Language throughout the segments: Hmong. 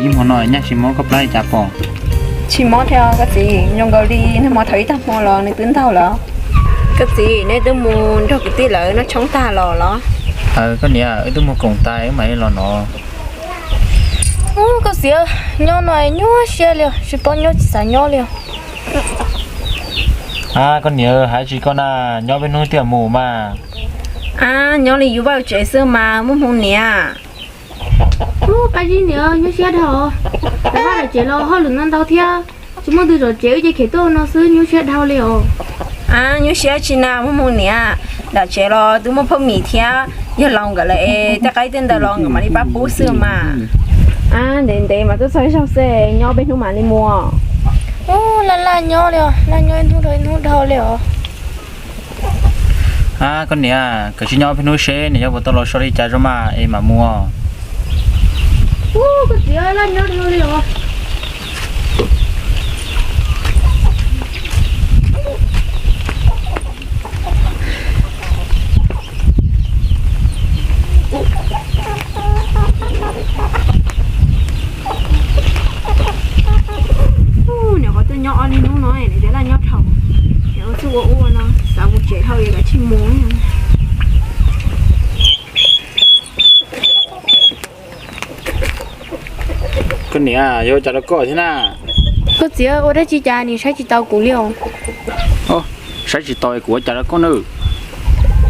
Ib hmo no nyaj tsis mob koj plab li cas pom? Tsis mob thiab koj txiv, zoo nkaus li nag hmo thaum ib tag hmo los nws twb ntaug lawm. Koj txiv, neb twb mus nrog kwv tij lawv noj tshoob tag los los? Aws koj niam, wb twb mus koom tas wb mam li los no. Ub, koj txiv, nyob no nyuaj siab li, tsis paub nyob tsis xav nyob li. Ab koj niam, hais tsis koj na, nyob peb hnub twg mus mas. Ab, nyob li yus vaj tsev xwb mas muaj hmoo niam. Ub, Paj Zib niam, nyuaj siab dhau. Lawv vaj lawv tsev los hauj lwm ntau ntau thiab, tsis muaj tus zov tsev wb ces khiav tuaj no xwb, nyuaj siab dhau li os. Ab, nyuaj siab tsis na, muaj hmoo niam. Nram tsev los twb muaj phauj Mim thiab yawg laus nkawd lawm es tej qaib tej ntawd los nkawd mam li pab pub xwb mas. Ab, ntev ntev mas tuaj txog ib zaug xwb, nyob peb hnub mam li mus. Ub, laj laj nyob li os, laj nyob ib hnub dhau ib hnub dhau li os. Ab koj niam, kawm tsis nyob peb hnub seb niam yog puas tau los so li cas zoo mas es mam mus. Ub, koj txiv, laj nyob dhau li os. Ub, niam qhov twb nyob ob niag hnub no nws cov laj nyob dhau. Niam ua txuj ua ua no xav mus tsev dhau es kav tsij mus. Koj niam, yog ua cas rau koj thiab na? Koj txiv, ua dab tsi cas nws saib tsis taus kuv li os? Saib tsis taus kuv ua cas rau koj na?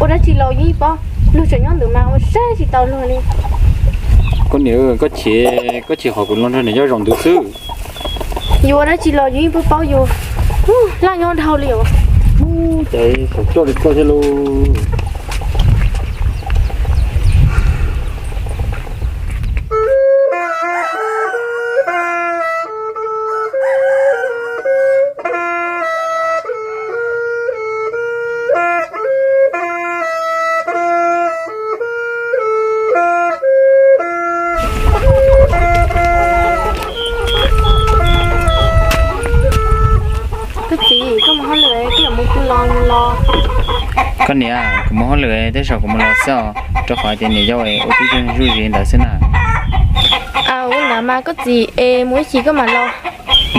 Ua dab tsi los yeej paub, luag tseem nyob ntawd mas ua saib tsis taus luag li. Koj niam, koj chim, koj chim hom kuv los nrog niam yau zaum ntawd xwb. Yus ua dab tsi los yus yeej paub paub yus. Laj nyob dhau li os. Ces xav coj li koj thiab lauj. Koj txiv, koj mus hauj lwm, koj yuav mus pw los mus los. Koj niam, kuv mus hauj lwm, tej zaum kuv mus los xwb os, rau qhov tias niam yau ua tib zoo zuj zus ntawd xwb na. Ua ntawd mas koj txiv, es mus ib chim koj mam los.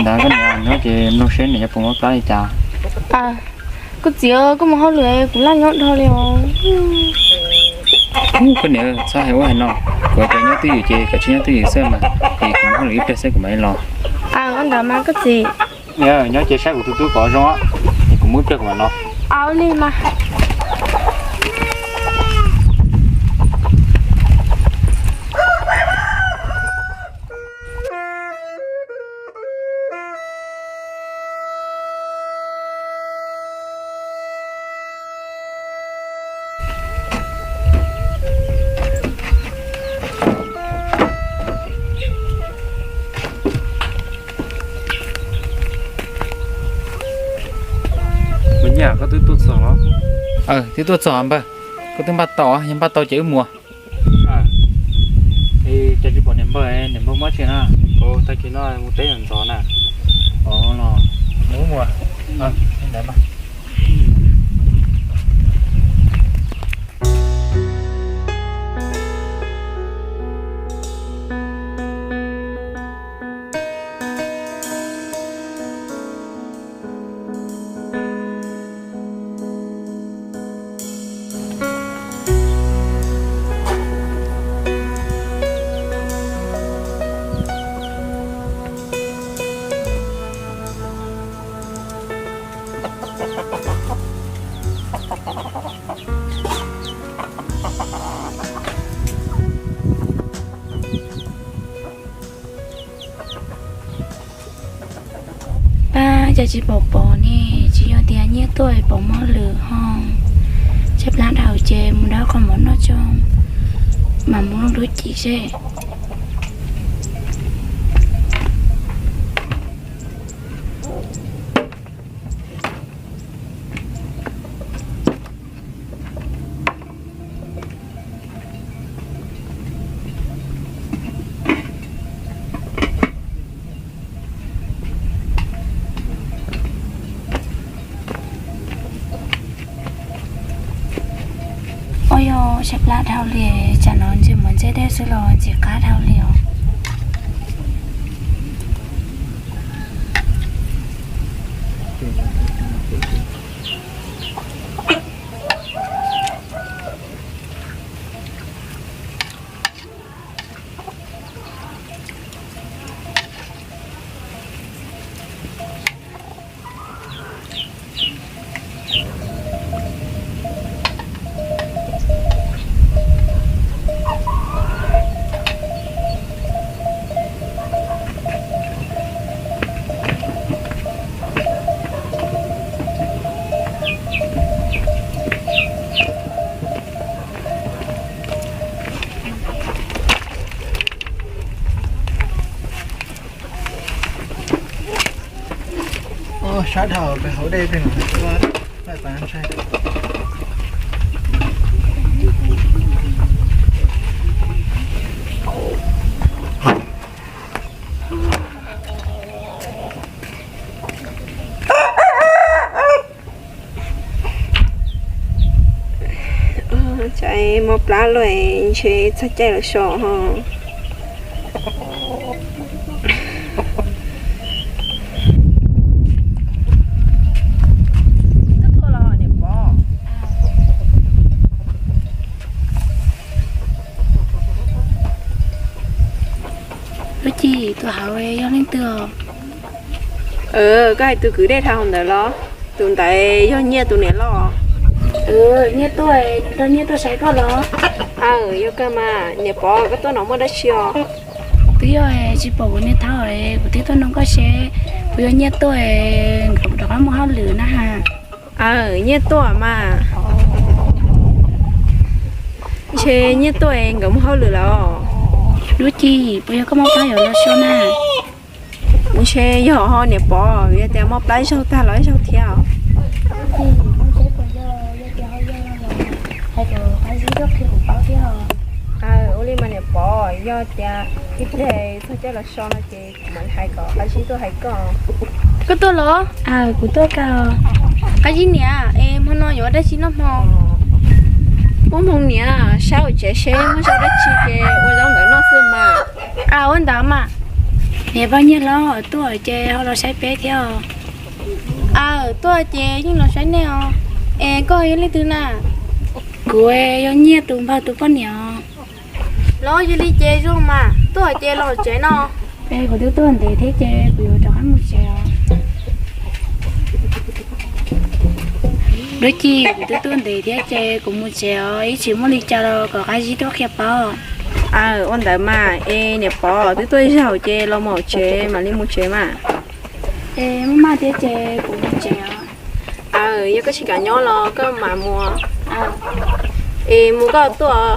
Ntawd koj niam, nyob ces mloog seb niam yau puas mob plab li cas. Koj txiv, koj mus hauj lwm, kuv laj nyob dhau li os. Koj niam, txhob hais ua hais no, kuv hais tias nyob twj ywm ces koj tsis nyob twj ywm xwb mas, es kuv mus hauj lwm ib pliag xwb kuv mam li los. Ua ntawd mas koj txiv. Nyob ces saib kuv tus tub kom zoo, es kuv mus ib pliag kuv mam los. Ua li mas. Koj twb tuaj txog los? Twb tuaj txog npawg, koj twb npaj tau, yog npaj tau ces wb mus. Es cas tsis pom niam npawg, niam npawg mob tsi na? Tag kis no mus teb ntxov na. Mus mus. Pab, cas tsis pom Pov ne? Tsis yog tias nyiaj tuaj Pov mob lwm ho. Tshaib plab dhau ces mus dab qhov mov noj tso, mam mus lub cim seb. Ua yog tshaib plab dhau li, tsam no ntsia mov ntsia dej xwb los ntxim qab dhau li os. Sab dhau pem hauv dej pem no. Tsam mob plab lawm ntshe txog caij los so ho. Lub Cim, tus hauv yog leej twg? Koj hais tus kwv dej dhau hauv ntawd los? Tus ntawd yog Nyiaj tus niam loj. Nyiaj tuaj, nrog Nyiaj tuaj saib koj los? Aw, yog kawg mas. Niam Pov, koj tuaj no muaj dab tsi os? Twb yog tsis pom kuv niag thaub, kuv thiaj tuaj nug koj seb puas yog Nyiaj tuaj, nkawd rov qab mus hauj lwm na has. Aw, Nyiaj tuaj mas. Ntshe Nyiaj tuaj nkawd mus hauj lwm lawm. Lub Cim, puas yog koj mob plab yuav los so na? Ntshe yog ho niam Pov, yog tias mob plab zaug tag los ib zaug thiab. Ua li mas niam Pov, yog tias ib pliag txog caij los so no ces kuv mam hais kom Qab Zib tuaj hais koj. Koj tuaj los? Aw, kuv tuaj kawg. Qab Zib niam, es hmo no yuav ua dab tsi noj hmo? Muab hmoo niam, saib hauv tsev seb muaj zaub dab tsi ces ua zaub ntawd noj xwb mas. Aw, ua ntawd mas. Niam Pov, Nyiaj hlob tuaj ces ho los saib peb thiab os. Aw, tuaj ces yeej los saib nej os. Es koj yog leej twg na? Kuv yog Nyiaj tus npawg tus poj niam os. Los yog li ces zoo mas, tuaj ces los tsev no. Es kuv twb tuaj ntev thiab ces kuv yuav rov qab mus tsev os. Lub Cim, kuv twb tuaj ntev thiab ces kuv mus tsev os, ib tsis muaj li cas los kom Qab Zib tuaj qhia paub. Aw, ua ntawd mas, es niam Pov twb tuaj zaum ces los mus hauv tsev mam li mus tsev mas. Es muaj maj thiab ces kuv mus tsev os. Aw, yog koj tsis kam nyob los koj mam mus. Es mus koj tuaj.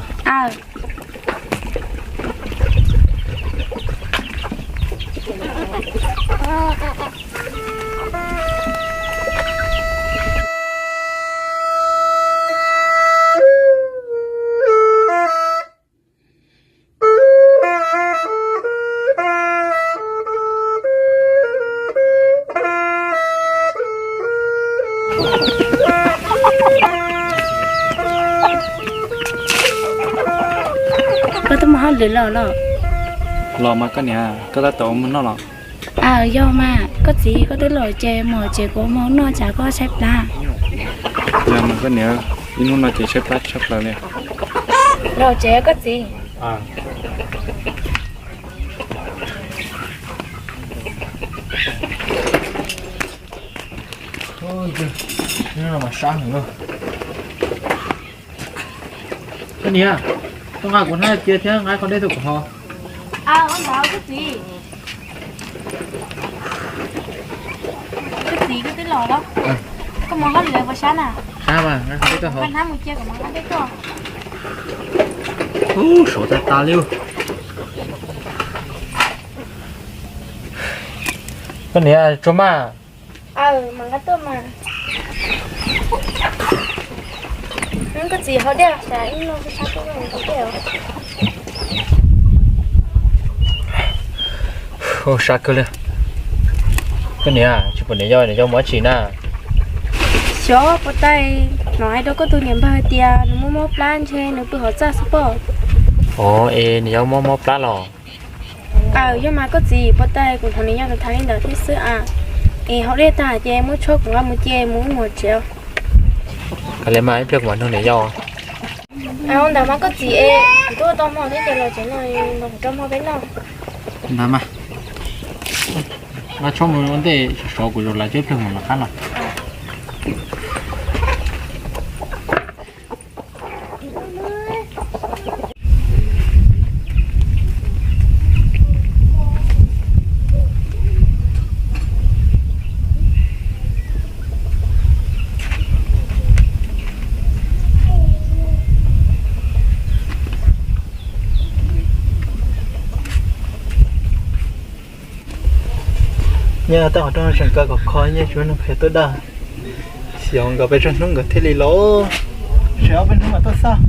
Koj twb mus hauj lwm los los? Los mas koj niam, koj tab tom ua hmo noj los? Aw, yog mas, koj txiv, koj twb los ces mus hauv tsev kuv ua hmo noj tsam koj tshaib plab. Yog mas koj niam, ib hnub no ces tshaib plab tshaj plaws li. Los tsev koj txiv. Koj niam, koj nqa kuv hnab cia thiab nqa qhov dej tuaj kuv haus. Ua ntawd koj txiv. Koj txiv, koj twb los los? Koj mus hauj lwm puas sab na? Sab mas, nqa qhov dej tuaj haus. Nqa hnab mus cia kuv mam nqa dej tuaj. Ub, sov tas tas li. Koj niam, tsuag maj. Aw, mam nqa tuaj mas. Koj txiv, haus dej, ib no sab tuaj haus dej. Ub, sab kawg li. Koj niam, tsis pom niam yau, niam yau mus dab tsi na? Xyov, puas tas, hnov hais rau koj tus niam npawg tias nws mob mob plab ntshe nws pw hauv txaj xwb pob. Ov, es niam yau mob mob plab los? Aw, yog mas koj txiv, puas tas kuv hnov niam yau tham li ntawd thiab xwb a. Es haus dej tag ces muab tshuab kuv nqa mus ces mus ib mus tsev. Kav liam mas, ib pliag kuv mam nug niam yau. Ua ntawd mas koj txiv, es kuv twb ua tau hmo thiab ces los tsev no, los kuv rau hmo peb noj. Ntawd mas, nqa tshuab mus ua ntej, sov kuv zaum lawm ces ib pliag mam rov qab los. Nyob tej qhov rooj tseem kaw khov kho, yeej tsis muaj neeg phem tuaj daj. Xyov nkawd pes tsawg hnub nkawd thiaj li los, tseem ob peb hnub mas tuaj xwb.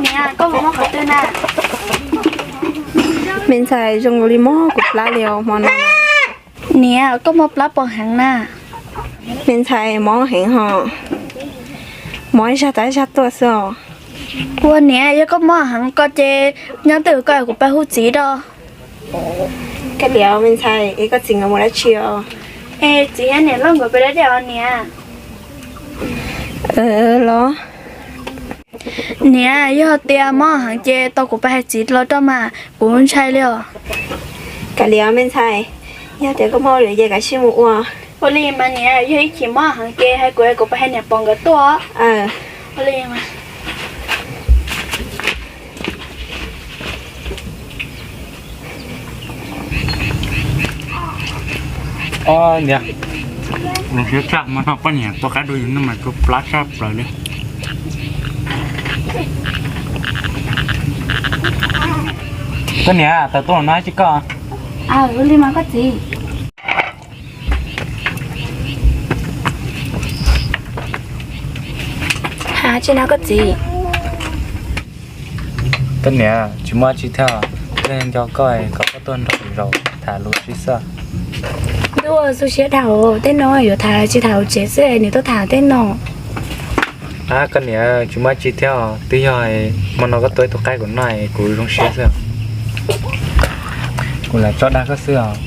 Niam, koj mus muab qhov twg na? Me ntxhais, zoo li mob kuv plab li os hmo no. Niam, koj mob plab poob heev na. Me ntxhais, mob heev hos, mob ib zaj tas ib zaj tuaj xwb os. Ua niam, yog koj mob heev ko ces nyob twj ywm ko kuv pab hu txiv rau. Koj liam me ntxhais, es koj txiv nkawd mus dab tsi os? Es txiv thiab niam loj nkawd pem dab dej os niam. Los. Niam, yog tias mob heev ces tau kuv pab hais txiv los rau mas kuv ntshai li os. Kav liam me ntxhais, yog tias koj mob lawm ces kav tsij mus ua. Ua li mas niam, yog ib chim mob heev ces hais kuv, kuv pab hais niam pog nkawd tuaj. Ua li. Ob niam, zoo siab tshaj, hmo no poj niam tua qaib dua yus no mas tsw plab tshaj plaws li. Koj niam, tawm tuaj los no tsis koj? Ua li mas koj txiv. Has tsis no koj txiv. Koj niam, tsis muaj tsi thiab, nco koj, koj tuaj nrog zaum tham lus tib xwb. Ntuj, tu siab dhau, tej no yuav tham tsis tham hauv tsev xwb, nws tuaj tham tej no. Ab, koj niam, tsis muaj tsi thiab, twb yog hmo no koj tua ib tug qaib kuv noj, kuv zoo siab xwb. Kuv lam tso dag koj xwb os.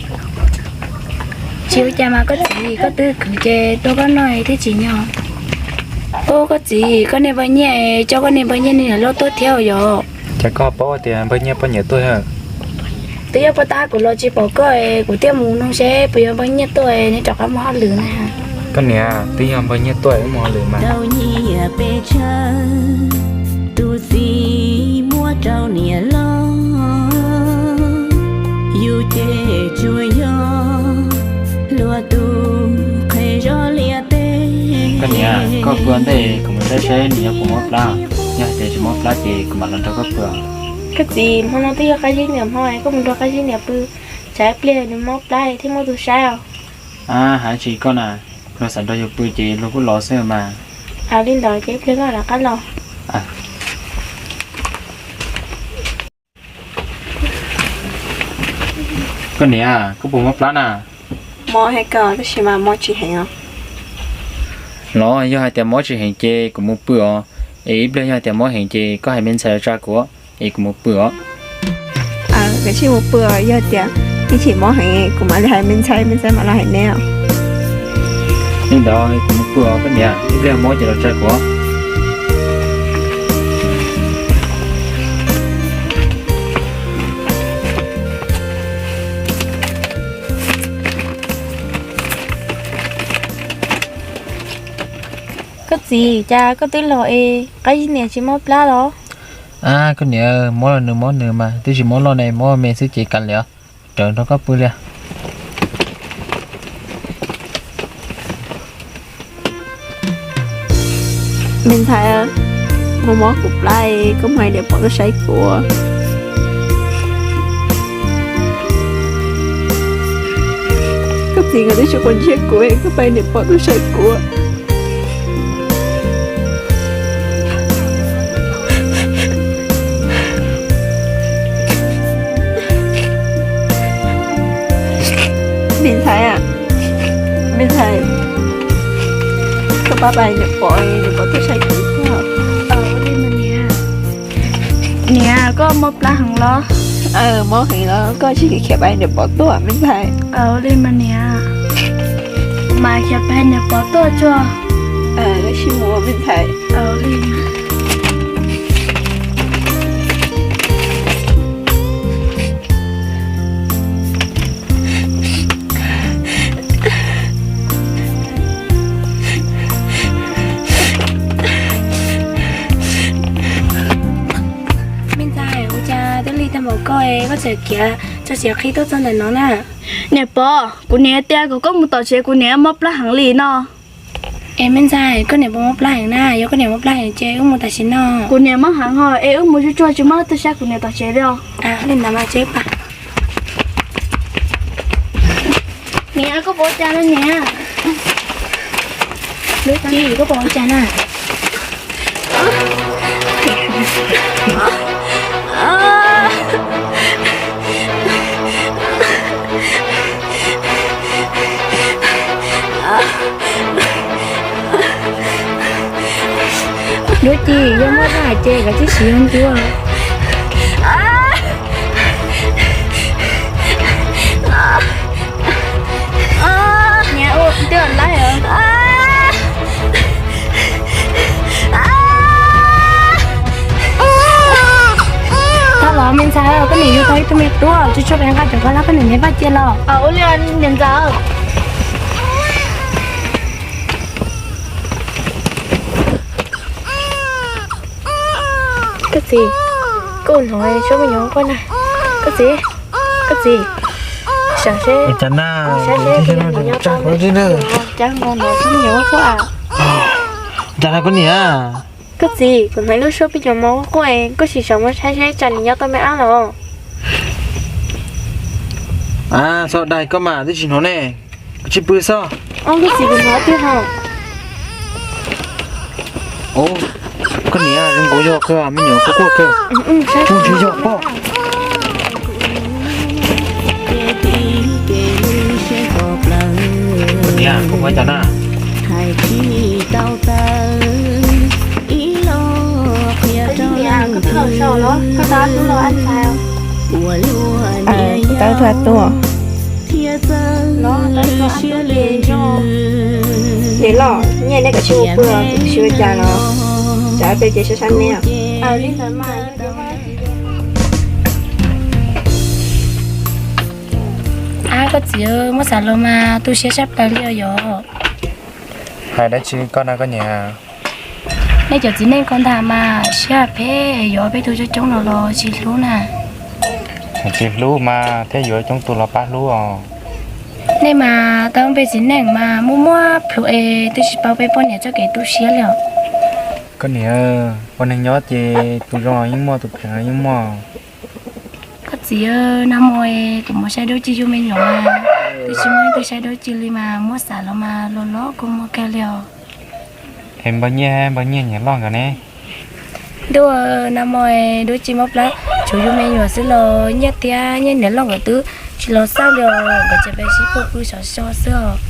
Tsis ua cas mas koj txiv, koj twb khwv ces tua koj noj thiaj tsim nyog. Ub, koj txiv, koj niag npawg Nyiaj, coj koj niag npawg Nyiaj niag loj tuaj thiab yom? Cas koj paub tias npawg Nyiaj poj niam tuaj? Twb yog puag ta kuv los tsis pom koj, kuv thiaj mus nug seb puas yog npawg Nyiaj tuaj nws rov qab mus hauj lwm na. Koj niam, twb yog npawg Nyiaj tuaj wb mus hauj lwm mas. Rau nyiaj pes tsawg, tus txiv muab rau niam loj, yus ces tsuas yog luag tus qhe zog liaj teb. Koj niam, koj pw ua ntej kuv mus saib seb nws yog puas mob plab. Yog hais tias tsis mob plab ces kuv mam los nrog koj pw. Koj txiv, hmo no twb yog Qab Zib niam hmo, koj mus nrog Qab Zib niam pw, tsam ib pliag nws mob plab thiaj muaj tus saib os. Ab, hais tsis koj na, luag xav nrog yus pw ces luag kuj los xwb mas. Ua li ntawd ces ib pliag koj rov qab los. Koj niam, koj puas mob plab na? Mob heev kawg tab sis mas mob tsis heev os. Los yog hais tias mob tsis heev ces kuv mus pw os. Es ib pliag yog hais tias mob heev ces koj hais me ntxhais los tsa kuv, es kuv mus pw os. Aws, koj cia li mus pw os, yog tias ib chim mob heev kuv mam li hais me ntxhais, me ntxhais mam los hais neb os. Li ntawd kuv mus pw os koj niam, ib pliag mob ces los tsa kuv. Koj txiv, cas koj twb los es Qab Zib niam tsis mob plab los? Ab, koj niam, mob los nws mob nws mas, twb tsis mob loj ne, mob me xwb ces kav liam, rawm nrog koj pw li. Me ntxhais, mob mob kuv plab, koj mus hais niam pog tuaj saib kuv. Koj txiv nkawd twb tsis quav ntsej kuv, koj pab niam pog tuaj saib kuv. Me ntxhais, me ntxhais, koj pab pab niam pog, niam pog tuaj saib kuv thiab. Niam, koj mob plab heev los? Mob heev los koj tsis khiav pab niam pog tuaj me ntxhais. Ua li mas niam, kuv mam khiav pab niam pog tuaj tso. Koj cia li mus me ntxhais. Me ntxhais, ua cas twb lig tag npaum koj, koj txawm khiav tso siav qhi tuaj txog ntawm no na? Niam pog, kuv niam tias kom koj mus tom tsev, kuv niam mob plab heev li no. Es me ntxhais, koj niam puas mob plab heev na? Yog koj niam mob plab heev ces wb mus tam sim no. Kuv niam mob heev ho es wb mus tsuag tsuag tsis muaj leej twg saib kuv niam tom tsev li os. Li ntawd mas tsev pa. Niam, koj puas ua cas na niam? Lub Ci, koj puas ua cas na? Lub Ci, yog muaj zaj hais ces koj tsis siv zoo ncuav. Niam, ua twb laib os. Tau los me ntxhais, koj niam yug tau ib tug me tub, tsis tshua nqa cov koj lab koj niam neb vaj cia los. Ua li niam ntxawm. Koj txiv, koj hnov suab me nyuam quaj na. Koj txiv, koj txiv, saib seb, saib seb, cas no suab me nyuam quaj quaj. Cas no koj niam? Koj txiv, kuv hnov lub suab me nyuam mos quaj quaj, koj sim saum mus saib seb tsam nws nyob tau me ab los. Txhob dag koj mas twb tsis hnov ne, koj tsis pw xwb. Koj txiv, kuv hnov twb hnov. Koj niam, zoo nkaus yog kawg, me nyuam quaj quaj kawg. Kuj ntshe yog pob. Koj niam, koj ua cas na? Koj tau tub los ab ntxhais? Kuv tau tub. Niam loj, nyiaj neb kav tsij ua pw, kuv twb tsis ua cas los, tsam peb ces sab sab neb. Ab, koj txiv, muab xav los mas tu siab sab plaws li os yom. Hais dab tsi koj na koj niam? Nej cov txiv neej ko ntag mas siab phem, yuav peb tug coob coob no los tsis hlub na. Tsis hlub mas thiaj yuav coob tus los pab hlub os. Nej mas tau peb txiv neej mas muaj muaj plhus es twb tsis paub peb poj niam txoj kev tu siab li os. Koj niam, ua neeg nyob ces tus zoo los yeej muaj, tus phem los yeej muaj. Koj txiv, nag hmo kuv mus saib Dub Ci yug me nyuam mas twb tsis muaj leej twg saib Dub Ci li mas muab xav los mas los los kua muag kawg li os. Es npawg Nyiaj, npawg Nyiaj niam loj nkawd ne? Ntuj, nag hmo Dub Ci mob plab, tshuav yug me nyuam xwb los Nyiaj thiab Nyiaj niam loj nkawd twb tsis los xauj li os, nkawd tseem pheej sib puag pw sov so xwb os.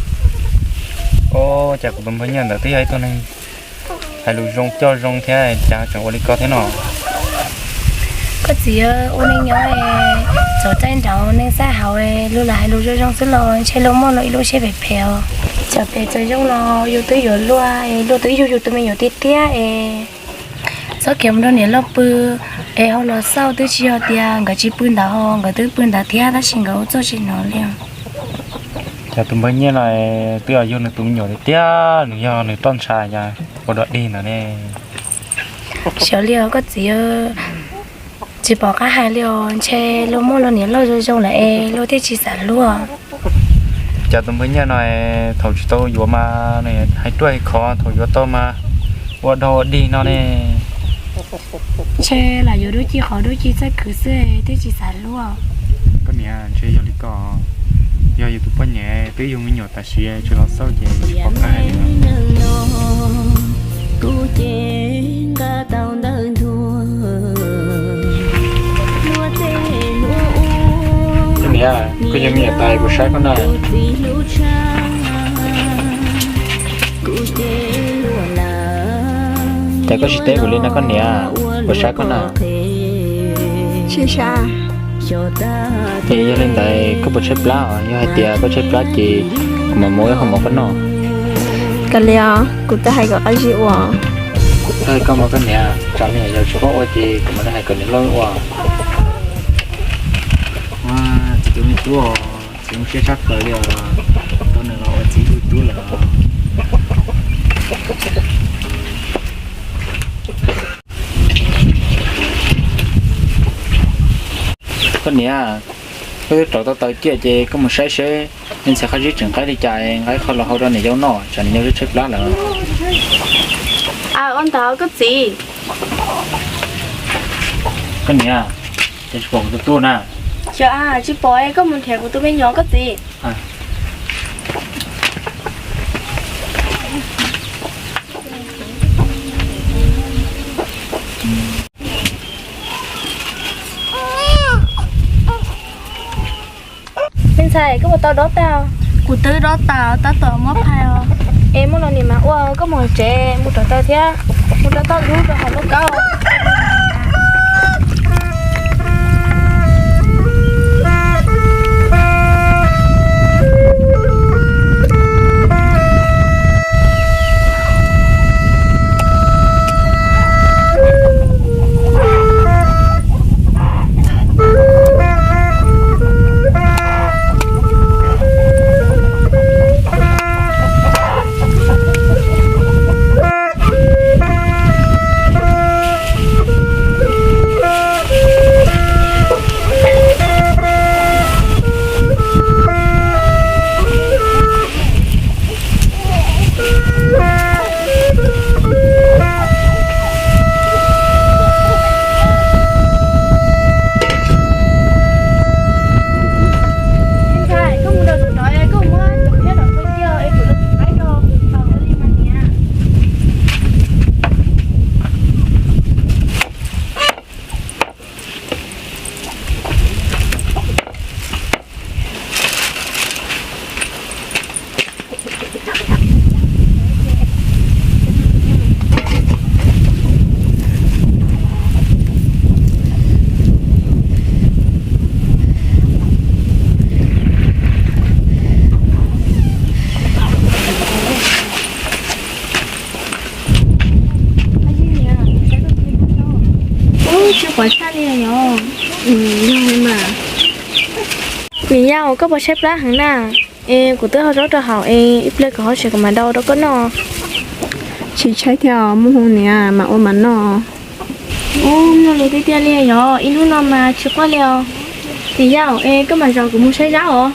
Ov, cas kuv tus npawg Nyiaj ntawd twb yog ib tug neeg hais lus zoo coj zoo thiab cas tseem ua li ko thiab no? Koj txiv, ua neej nyob txhob txaij nraud neej txaij hauv, luag lam hais lus zoo zoo xwb los ntshe luag muaj luag ib lub siab phem phem os. Txawm phem txawm zoo los yus twb yuav luag, luag twb yug yus tus me nyuam tiag tiag es. Txhob khiav mus nrog niam loj pw, es ho los xauj twb tsis yog tias nkawd tsis pw ntawd ho, nkawd twb pw ntawd thiab tab sis nkawd ua txuj tsis hnov li. Cas tus npawg Nyiaj no twb yog nws tus me nyuam tiag tiag, nws yog nws toj ntsha cas ua dog dig ntawd ne? Xyov li os koj txiv, tsis pom qab hais li os, ntshe luag muaj luag niam loj zoo zoo lawm es luag thiaj tsis xav hlub. Cas tus npawg Nyiaj no thaum tsis tau yuav mas nws hais ruaj hais khov, thaum yuav tau mas ua dog ua dig no ne. Ntshe lam yuav Dub Ci qhov Dub Ci txawj khwv xwb thiaj tsis xav hlub. Koj niam, ntshe yog li ko, yog yus tus poj niam twb yug me nyuam tam sim tsis los xauj ces tsis pom qab hais li. Koj niam, koj yug me nyuam tas puas saib koj na? Cas koj tsis teb kuv li no koj niam, puas saib koj na? Tsis saib. Es yog li ntawd koj puas tshaib plab os? Yog hais tias koj tshaib plab ces kuv mam muab ib qho mov koj noj. Kav liam, kuv twb hais kom qab zib ua. Koj mas koj niam, tsam me nyuam yaus tsis paub ua ces kuv mam li hais kom niam loj ua. Txiv tus me tub, txiv zoo siab tshaj plaws li os, tau nws los ua txiv tus tub lawm. Koj niam, koj twb rauv tau taws ciaj ces koj mus saib seb ntxhais qab zib tseem qaib li cas, nqa ib qho los hau rau niam yau noj, tsam niam yau tshaib plab lawm. Ua ntawd koj txiv. Koj niam, cas tsis pom kuv tus tub na? Xyov, tsis pom, koj mus nrhiav kuv tus me nyuam koj txiv. Me ntxhais, koj puas tau dob tag? Kuv twb dob tas, tab tom muab phais os. Es muaj los niam mas ua, koj mus tsev mus rauv taws thiab, mus rau toj lub rau hauv lauj kaub. Ub, tsis quav tshaj li os. Yog mas. Niam yau, koj puas tshaib plab heev na? Es kuv twb hau zaub rau hauv es ib pliag kuv hau tsev kuv mam dau rau koj noj. Tsis tshaib thiab, muaj hmoo niam mam ua mam noj. Ub, muaj lus tiag tiag li yog ib hnub no mas tsis quaj li os. Niam yau, es koj mam zov kuv mus saib zaub os.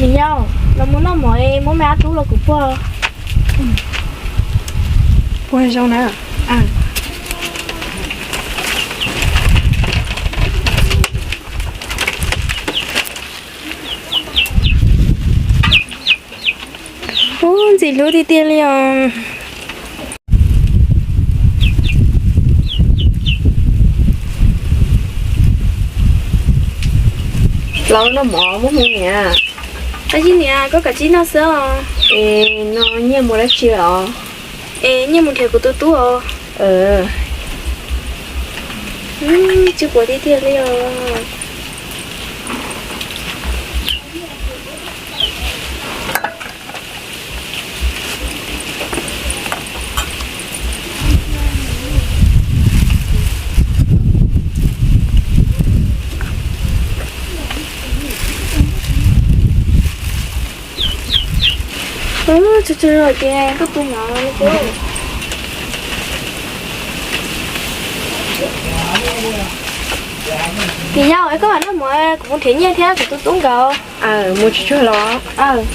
Niam yau, los mus noj mov es muab me ab tub los kuv puag. Puag zoo na. Ub, ntxim hlub tiag tiag li os. Los noj mov muaj hmoo niam. Ab yij niam, koj kav tsij noj xwb os. Es no nyiaj mus dab tsi os? Es nyiaj mus nrhiav kuv tus tub os. Tsis quav tiag tiag li os. Tsuag tsuag zog ces koj puas hnov li. Niam yau, es koj mam noj mov, kuv mus nrhiav nyiaj thiab kuv tus tub nkawd. Mus tsuag tsuag los.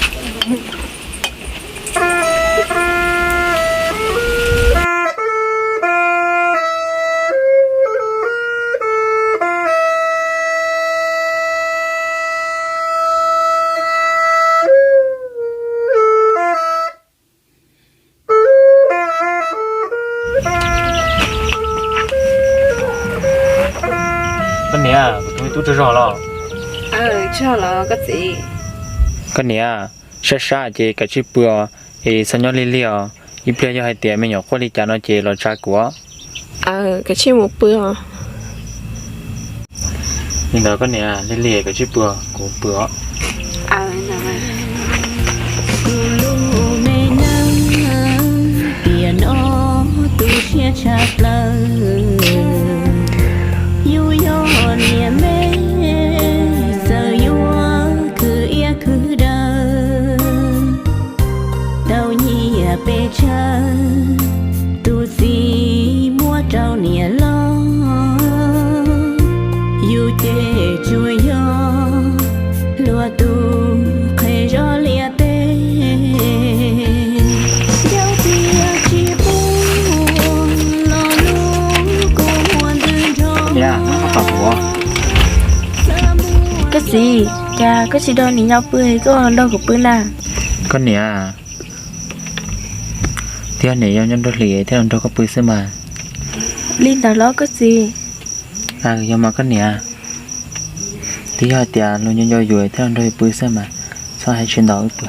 Koj niam, kuv tus me tub tsaug zog los? Tsaug los koj txiv. Koj niam, sab sab ces kav tsij pw os, es txhob nyob lig lig os. Ib pliag yog hais tias me nyuam quaj li cas no ces los tsa kuv. Aws, koj tsij mus pw os. Li ntawd koj niam, lig lig koj tsij pw, kuv pw os. Kuv lub me neej tiam no tu siab tshaj plaws, yus yog niam me txawm yuav khwv iab khwv daw, tau nyiam pes tsawg tus txiv muab rau niam loj, yus ces tsuas yog luag tus qhe zog liaj teb. Yog tias tsis quaj los lub kua muag ntws nrog. Koj txiv, cas koj tsis nrog niam yau pw, koj nrog kuv pw na? Koj niam, twb yog niam yau nco nraug hli thiaj los nrog koj pw xwb mas. Li ntawd los koj txiv? Aws, yog mas koj niam, twb yog hais tias luag nco nco yus thiaj los nrog yus pw xwb mas, txhob hais tsis ntau wb pw.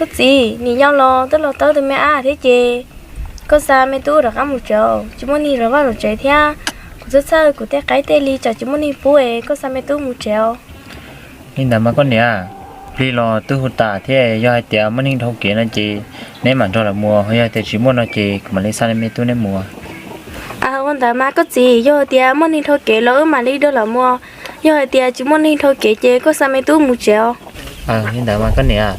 Koj txiv, niam yau los twb los tawb tus me ab thiab ces koj xa me tub rov qab mus tsev, tsis muaj neeg zov vaj zov tsev thiab. Kuv txhawj txhawj kuv tej qaib tej hli tsam tsis muaj neeg pub es koj xa me tub mus tsev os. Li ntawd mas koj niam, plig los twb hu tas thiab, yog hais tias muaj neeg dhau kev no ces neb mam nrog lawv mus, ho yog hais tias tsis muaj no ces kuv mam li xa me tub neb mus. Ua ntawd mas koj txiv, yog hais tias muaj neeg dhau kev los wb mam li nrog lawv mus, yog hais tias tsis muaj neeg dhau kev ces koj xa me tub mus tsev os. Li ntawd mas koj niam.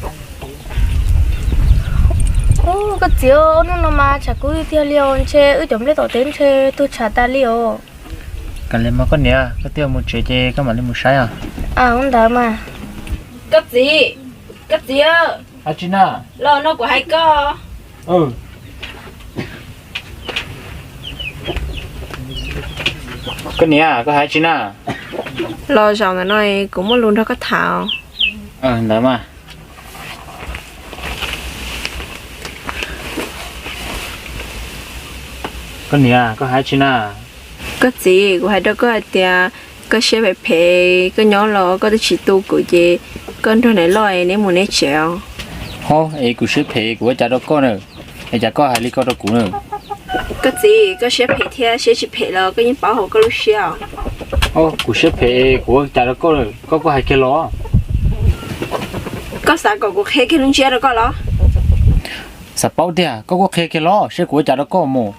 Koj txiv, hnub no mas tshav kub tiag li os, ntshe wb cov nplej tom teb ntshe tuag tshav tas li os. Kav liam mas koj niam, koj twb mus tsev ces koj mam li mus saib os. Ua ntawd mas. Koj txiv, koj txiv, los no kuv hais koj. Koj niam, koj hais tsis na? Los zaum ntawm no kuv muaj lus nrog koj tham. Ntawd mas. Koj niam, koj hais tsis na? Koj txiv, kuv hais rau koj hais tias koj siab phem phem, koj nyob los koj twb tsis tu kuv ces koj nrog niam loj neb mus neb tsev os. Ho es kuv siab phem kuv ua cas rau koj na, es cas koj hais li ko rau kuv na? Koj txiv, koj siab phem thiab siab tsis phem los koj yeej paub hauv koj lub siab os. Kuv siab phem kuv ua cas rau koj na, koj kuj hais kiag los. Koj xav kom kuv qhia kiag lub ntsiab rau koj los? Xav paub tiag, koj kuj qhia kiag los seb kuv ua cas rau koj mus.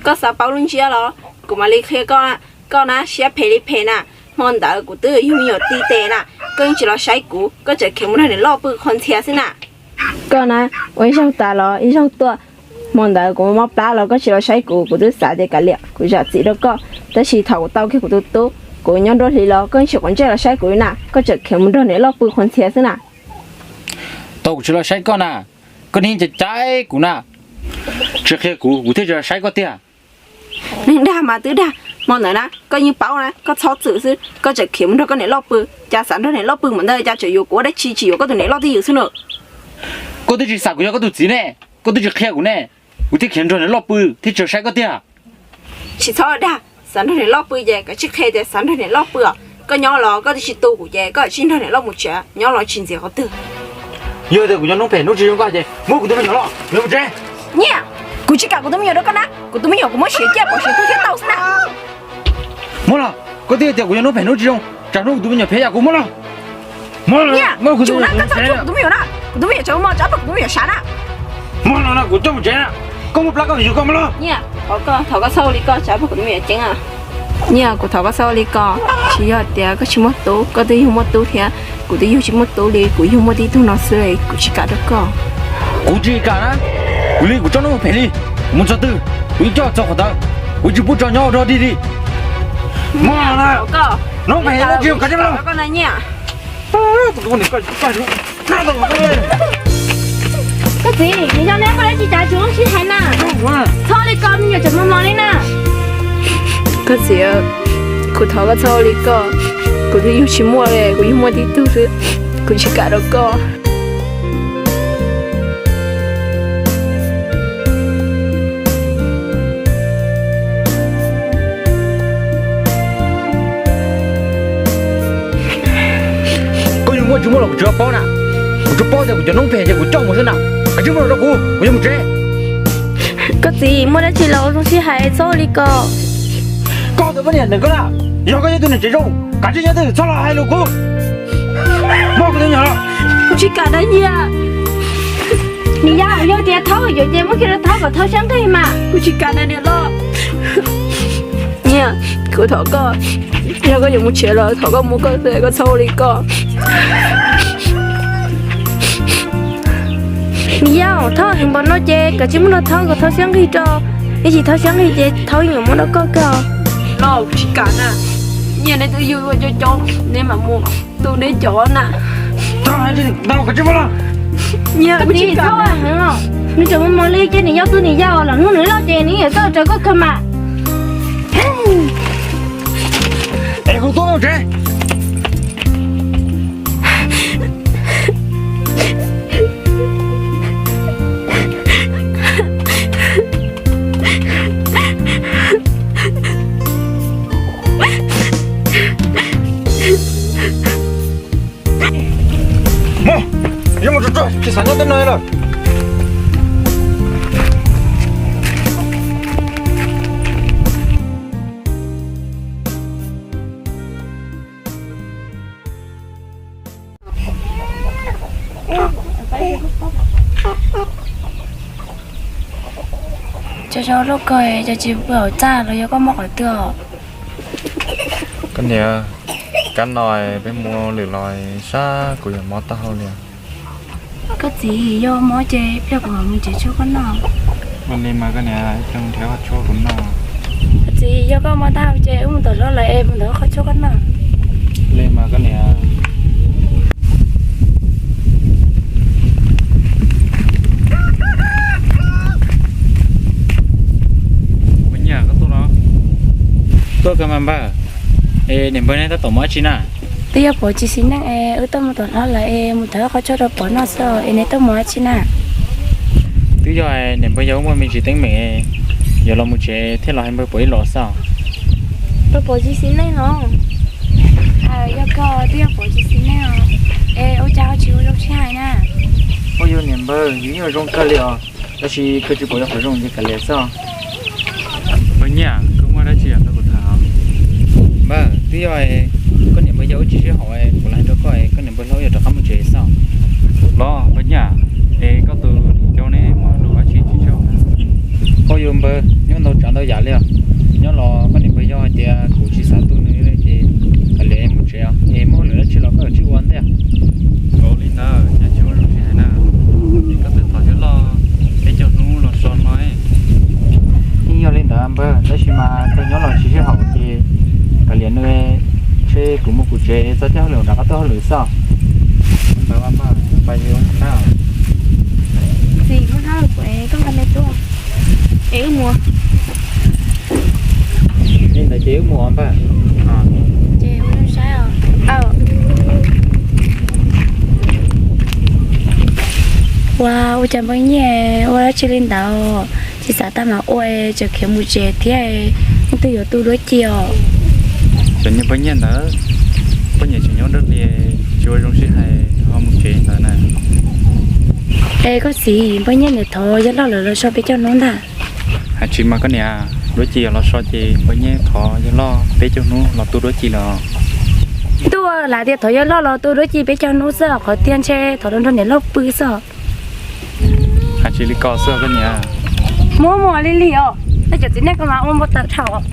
Koj xav paub lub ntsiab los kuv mam li qhia koj. Koj na siab phem li phem na, hmo ntawd kuv twb yug me nyuam tib teg na, koj yeej tsis los saib kuv, koj tseem khiav mus nrog niam loj pw qhov ntxhias xwb na. Koj na, ua ib zaug tas los ib zaug tuaj, hmo ntawd kuv mob plab los koj tsis los saib kuv, kuv twb xav tias kav liam kuv zam txim rau koj, tab sis thaum kuv tau kiag kuv tus tub, kuv nyob nruab hlis los koj yeej tsis quav ntsej los saib kuv li na, koj tseem khiav mus nrog niam loj pw qhov ntxhias xwb na. Tau kuv tsis los saib koj na, koj niam cav cav kuv na, tsis qhia kuv, kuv thiaj tsis los saib koj tiag. Neeg dag mas twb dag, hmo ntawd na koj yeej paub na, koj txhob txwm xwb, koj tseem khiav mus nrog koj niam loj pw, cas xav nrog niam loj pw mas ntawd cas tseem yuav kuv ua dab tsi tsis yuav koj tus niam loj twj ywm xwb na. Koj twb tsis xav kuv yog koj tus txiv ne, koj twb tsis qhia kuv ne, kuv thiaj khiav nrog niam loj pw thiaj tsis los saib koj tiag. Tsis txhob dag, xav nrog niam loj pw ces koj tsis qhia tias xav nrog niam loj pw os. Koj nyob los koj twb tsis tu kuv ces koj tsis nrog niam loj mus tsev, nyob los tsis ntxias qhov twg. Yog tias kuv nyob hnub phem hnub tsis zoo koj ces muab kuv tus me nyuam los, mus tsev. Nyiaj, kuv tsis kam kuv tus me nyuam rau koj na, kuv tus me nyuam kuv muab siav ciaj pov siav tuag thiab tau xwb na. Muab los, koj twb tias kuv nyob hnub phem hnub tsis zoo, tsam hnub kuv tus me nyuam phem yam kuv muab los. Nyiaj, kuv tus me nyuam na, kuv tus me nyuam tsam kuv tus me nyuam sav na. Muab los no kuv coj mus tsev na, koj muaj plab koj yuav koj muab los. Nyiaj, thov koj txhob ua li koj, tsam kuv tus me nyuam ceeb. Nyiaj, kuv thov koj txhob ua li koj, tsis yog tias koj tsis muaj tub, koj twb yug muaj tub thiab, kuv twb yug tsis muaj tub li, kuv yug muaj tib tug no xwb, kuv tsis kam rau koj. Kuv tsis kam na, kuv li kuv tsob hnub phem li, kuv mus txog twg kuv yeej coj txog qhov ntawd, kuv tsis pub tso nyob ua dog dig li. Hnub phem hnub tsis zoo kav tsij mus. Koj txiv, nws yog neb koj dab tsi cas tsis muab sib hais na? Txhob li koj, me nyuam tseem mos mos li na. Koj txiv, kuv thov koj txhob ua li koj, kuv twb yug tsis muaj li, kuv yug muaj tib tug xwb. Kuv tsis kam rau koj. Koj yuav muaj tsis muaj los kuv tsis paub na. Kuv tsuas paub tias kuv cov noob phem ces kuv coj mus xwb na. Koj tsis muaj los rau kuv, kuv yuav mus tsev. Koj txiv, muaj dab tsi los ua zoo sib hais, txhob ua li ko. Koj tus poj niam ntawm koj na, yog koj yog tus niam tsev zoo, kav tsij nyob twj ywm txhob los hais lus kuv. Muab kuv tus nyuam los. Kuv tsis kam na Nyiaj. Niam yau, yog tias Thaub yuav ces muab kiag rau Thaub kom Thaub siab nqig mas. Kuv tsis kam na niam loj. Nyiaj, kuv thov koj, yog koj yuav mus tsev los thov koj mus koj xwb, koj txhob ua li ko. Niam yau, Thaub hwv npaum no ces kav tsij muab rau Thaub kom Thaub siab nqig rau. Ib tsam Thaub siab nqig ces Thaub yeej yuav muab rau koj kawg. Los kuv tsis kam na. Nyiaj, neb twb yug ua cov cov, neb mam mus tu neb cov na. Nyiaj, kuv tsis kam. Nws tseem mus mos li ces nws yog tus niam yau los hnub nws loj ces nws yuav txawj raws koj kawg mas. Es kuv tuaj mus tsev. Mus, yuav mus tsuag tsuag, tsis xav nyob tej no lawm. Cov zoo lub ko, cov tsis pw hauv txaj los yog koj muab qhov twg os? Koj niam, kab no peb mus lwm los sab kuv yuav mob taub hau li. Koj txiv, yog mob ces pliag kuv mam mus tsev tshuab koj noj. Ua li mas koj niam, ib pliag mus nrhiav qhov tshuab kuv noj. Koj txiv, yog koj mob taub hau ces wb mus tom hlob lawm es mus ntawm qhov tshuab koj noj. Li mas koj niam. Npawg Nyiaj, koj tuaj los? Tuaj kawg mas npawg. Es niam npawg neb tab tom mus dab tsi na? Twb yog pom tsis xis neej es wb tuaj mus tom hlob lawm es mus thawb qhov tshuab rau pom noj xwb es neb tuaj mus dab tsi na? Twb yog niam npawg yog wb muaj me ntsis teeb meem, yuav los mus tsev thiaj los hais npawg pom ib los xwb. Los pom tsis xis neej los? Yog kawg twb yog pom tsis xis neej os. Es ua cas ho tsis ua zoo sib hais na? Ua yog niam npawg, yus yeej ua zoo kawg li os, tab sis koj tsis pom yog qhov zoo ces kav liam xwb. Npawg Nyiaj, koj muaj dab tsi los nrog kuv tham? Npawg, twb yog koj niam npawg yog wb tsis sib haum, kuv los hais rau koj, koj niam npawg hlob yuav rov qab mus tsev xwb. Los npawg Nyiaj, es koj tus niam yau neb muaj lus dab tsi tsis sib haum? Ua yog npawg, nyob ntau tsav ntau yam li os. Nyob los koj niam npawg yog hais tias kuv tsis xav tu nws li ces kav liam mus tsev os, es muaj hauj lwm dab tsi los koj yuav tsum ua ntej. Ua li ntawd ces tsis ua zoo sib hais na. Es koj twb thov yawg loj peb caug hnub los so no. Yeej yog li ntawd npawg, tab sis mas koj nyob los tsis sib haum ces kav liam nws, ntshe kuv mus kuv tsev txog caij hauj lwm rov qab tuaj hauj lwm xwb. Ntawd mas npawg, pais yus hnab. Txiv, muab hnab los kuv es koj nqa me tuaj. Es wb mus. Li ntawd ces wb mus os npawg. Ces ua zoo saib os. Ua, ua cas npawg Nyiaj ua dab tsi li ntawd, tsis xav tag mas ua, tseem khiav mus tsev thiab, leej twg yuav tu duab ci os? Tseem niag npawg Nyiaj ntawd, poj niam tseem nyob nrog li, tsis ua zoo sib hais ho mus tsev ntawd na. Es koj txiv, npawg Nyiaj niam thov yawg loj lawv los so peb caug hnub ntag. Hais tsis mas koj niam, duab ci yuav los so ces npawg Nyiaj thov yawg loj peb caug hnub los tu duab ci lawm. Tuaj lam tias thov yawg loj los tu duab ci peb caug hnub xwb, qhov tiag ntshe thov los nrog niam loj pw xwb. Hais tsis li ko xwb koj niam. Muab muag li li os, nej cov txiv neej ko mas ua npau taws dhau.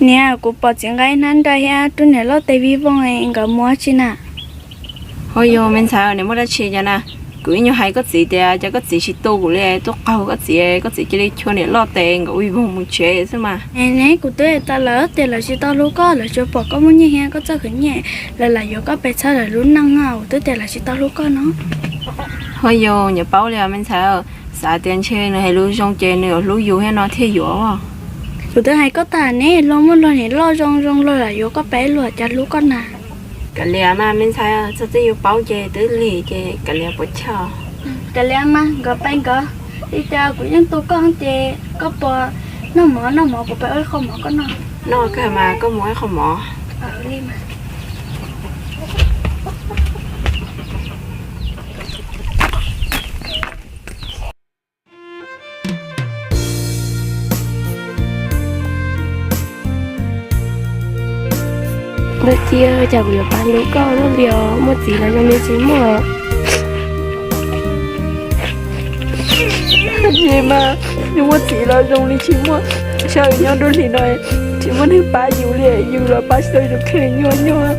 Niam, kuv pom txiv nqa ib hnab nra thiab rub niam loj tes vij voog, nkawd mus dab tsi na? Ho yog me ntxhais, niam muaj dab tsi cas na? Kuv ib nyuag hais koj txiv tias cas koj txiv tsis tu kuv li, tuaj qaug koj txiv, koj txiv cia li chua niam loj tes nkawd vij voog mus tsev xwb mas. Neb, kuv twb hais tas lawm tias lawv tsis tau hlub koj, lawv tsuas pom koj muaj nyiaj thiab koj txawj khwv nyiaj, lawv lam yuav koj pem txhawb lawv lub neej no, kuv twb tias lawv tsis tau hlub koj no. Ho yog niam paub li me ntxhais, xav tias ntshe nws hais lus zoo ces nws yuav hlub yus thiab no thiaj yuav. Kuv twb hais koj tas neb, luag muaj luag niam loj zoo zoo luag lam yuav koj pem luag cas hlub koj na. Kav liam mas me ntxhais, txog txij yus paub ces twb lig ces kav liam puas chawj. Kav liam mas nkawd pem nkawd, li cas kuv yeej tu koj ces koj puas noj mov, noj mov kuv pem ua ib qho mov koj noj. Noj kawg mas koj mus ua ib qho mov. Ntawm tias cas kuv yuav pab hlub koj luaj li os, muaj txiv los zoo li tsis muaj. Tab sis mas yus muaj txiv los zoo li tsis muaj, saib nyob nruab hlis no tsis muaj neeg pab yus li, yus los pab tsis tau yus tus kheej nyuaj nyuaj.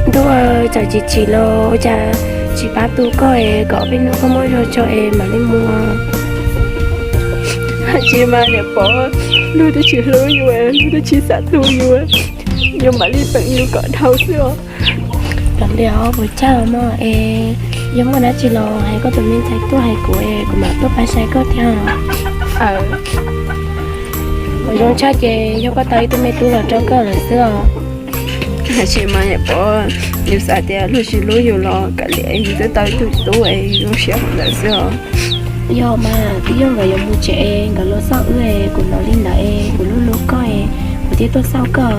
Ntuj, txawm tsis tsim los cas tsis pab tu koj es kom peb hnub koj muaj zog tso es mam li mus. Tab sis mas niam pom, luag twb tsis hlub yus, luag twb tsis xav tu yus, yus mam li peem yus kom dhau xwb os. Kav liam, puas chawj mog es, yog muaj dab tsi los hais koj tus me ntxhais tuaj hais kuv es kuv mam tuaj pab saib koj thiab. Zoo tshaj ces yog koj tau ib tug me tub los rau koj lawm xwb os. Tab sis mas niam pom, yus xav tias luag tsis hlub yus los kav liam, yus twb tau ib tug tub es zoo siab hauv ntawd xwb os. Yog mas twb yog nkawd yuav mus tsev es nkawd los xauj wb es kuv hnov li ntawd es kuv hlub hlub koj es kuv thiaj tuaj xauj koj.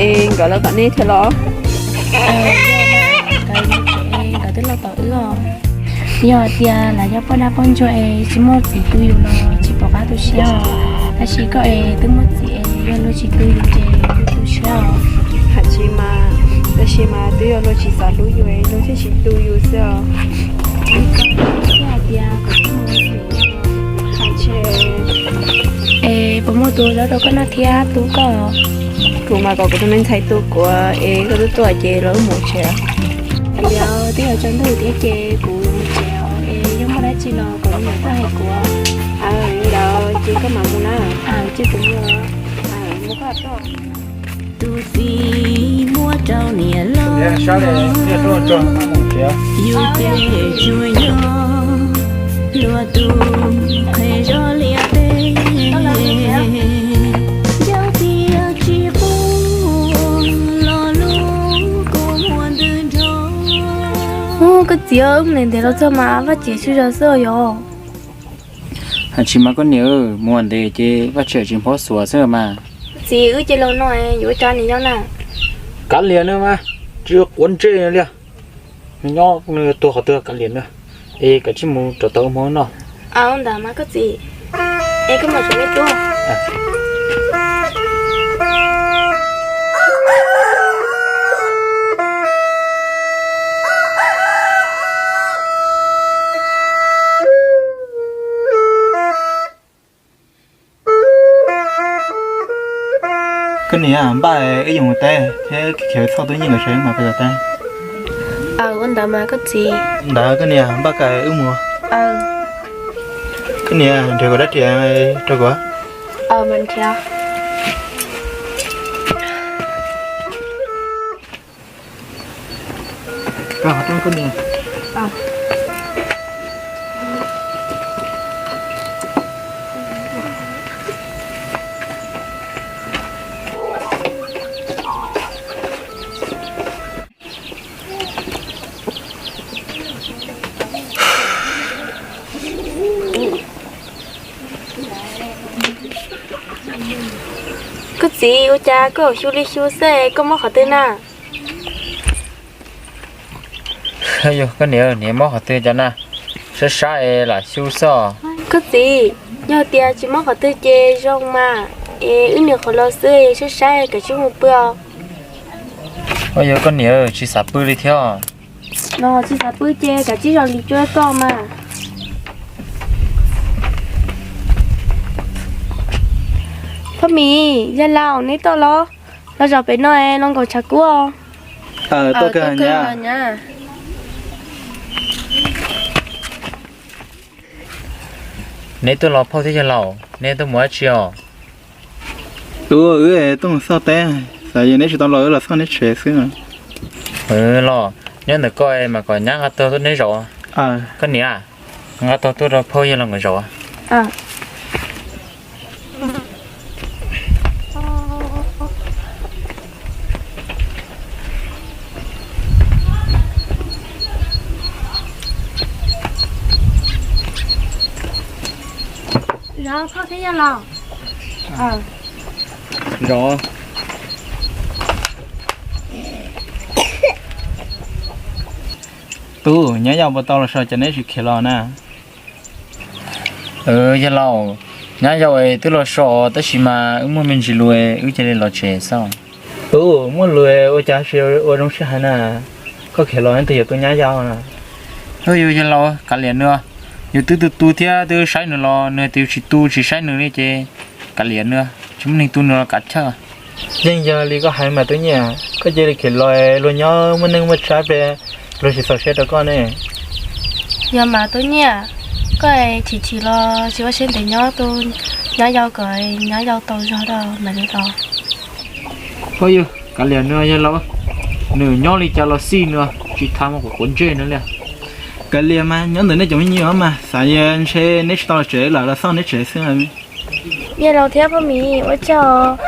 Es nkawd los tom nej thiab los? Nkawd twb los tom wb os. Yog tias lawv yog poj dab poj ntsuag es tsis muaj txiv tu yus los tsis pom qab tu siab os. Tab sis koj es twb muaj txiv es yog luag tsis tu yus ces kuj tu siab os. Tab sis mas, tab sis mas twb yog luag tsis xav hlub yus es luag thiaj tsis tu yus xwb os. Es puas muaj tus zaub rau koj noj thiab tu koj? Kuv mas kom kuv tus me ntxhais tu kuv es koj twb tuaj ces los wb mus tsev. Twb yog tsaus ntuj thiab ces kuv mus tsev os, es yog muaj dab tsi los kom me nyuam tuaj hais kuv. Ntawd ces koj mam mus na. Cia kuv mus. Mus koj tuaj. Tus txiv muab rau niam loj, yus ces tsuas yog luag tus qhe zog liaj teb. Yog tias tsis pub los lub kua muag ntws nrog. Koj txiv, wb mus ntev los txog mas vaj tsev tsaug zog xwb os yog. Hais tsis mas koj niam, mus ntev ces vaj tsev tsis nphob xuas xwb mas. Txiv, wb cia los no yuav ua cas niam yau na? Kav liam no mas, tsis quav ntsej li. Nws nyob nws tuag qhov twg kav liam na, es kav tsij mus rau tau hmo noj. Ntawd mas koj txiv, es koj mam sawv me tub. Koj niam, npaj wb yuav mus teb thiab khiav txhoj tub nyeej nkawd sawv mas peb los teb. Ua ntawd mas koj txiv. Ntawd koj niam, npaj kom wb mus. Koj niam, nrhiav kom dab riam rau kuv. Koj txiv, ua cas koj xyu li xyu xwb, koj mob qhov twg na? Yog koj niam, niam mob qhov twg cas na? Saib saib es lam xyu xwb os. Koj txiv, yog tias tsis mob qhov twg ces zoo mas, es wb niam qhuav los xwb, saib saib kav tsij mus pw os. Yog koj niam tsis xav pw li thiab. Los tsis xav pw ces kav tsij zov li cuab koj mas. Phauj Mim, yawg laus, neb tuaj los? Los zaum pem no es los nkaum tshav kub os. Tuaj kawg nyab. Neb tuaj los phauj thiab yawg laus, neb tuaj mus dab tsi os? Ub, wb tuaj mus xauj teb, xav yog neb tsis tau los wb los xauj neb tsev xwb. Los nyob ntawm koj mas kom nyab nqa tuaj tuaj neb zaum. Koj niam, nqa tuaj tuaj rau phauj yawg laus nkawd zaum. Zaum phauj thiab yawg laus. Zaum. Tub, nyab yau puas tau los so, cas neb tsis khiav los na? Yawg laus, nyab yau twb los so tab sis mas wb muaj me ntsis lus wb cia li los tsev xwb. Tub, muaj lus ua cas tsis ua zoo sib hais na, koj khiav los neb twb yuav tu nyab yau na. Yog yawg laus, kav liam nws, yus twb tu tu thiab twb saib nws los nws tias yus tsis tu tsis saib nws li ces kav liam nws, tsis muaj neeg tu nws los kav chawj. Yeej yog li koj hais mas Tub Nyiaj, koj cia li khiav los luag nyob muaj neej muaj tsav pem, luag tsis txaus siab rau koj ne. Yog mas Tub Nyiaj, koj chim chim los tsis ua siab ntev nyob tu nyab yau kom nyab yau tau zog rau mam li los. Phooj ywg, kav liam nws yawg laus, nws nyob li cas los xij nws, tsis tham mus quav quav ntsej nws li. Kav liam mas nyob ntawm nej cov me nyuam mas xav yog ntshe neb tsis tau los tsev lawm los xauj neb tsev xwb. Yawg laus thiab Phooj Mim, ua tsaug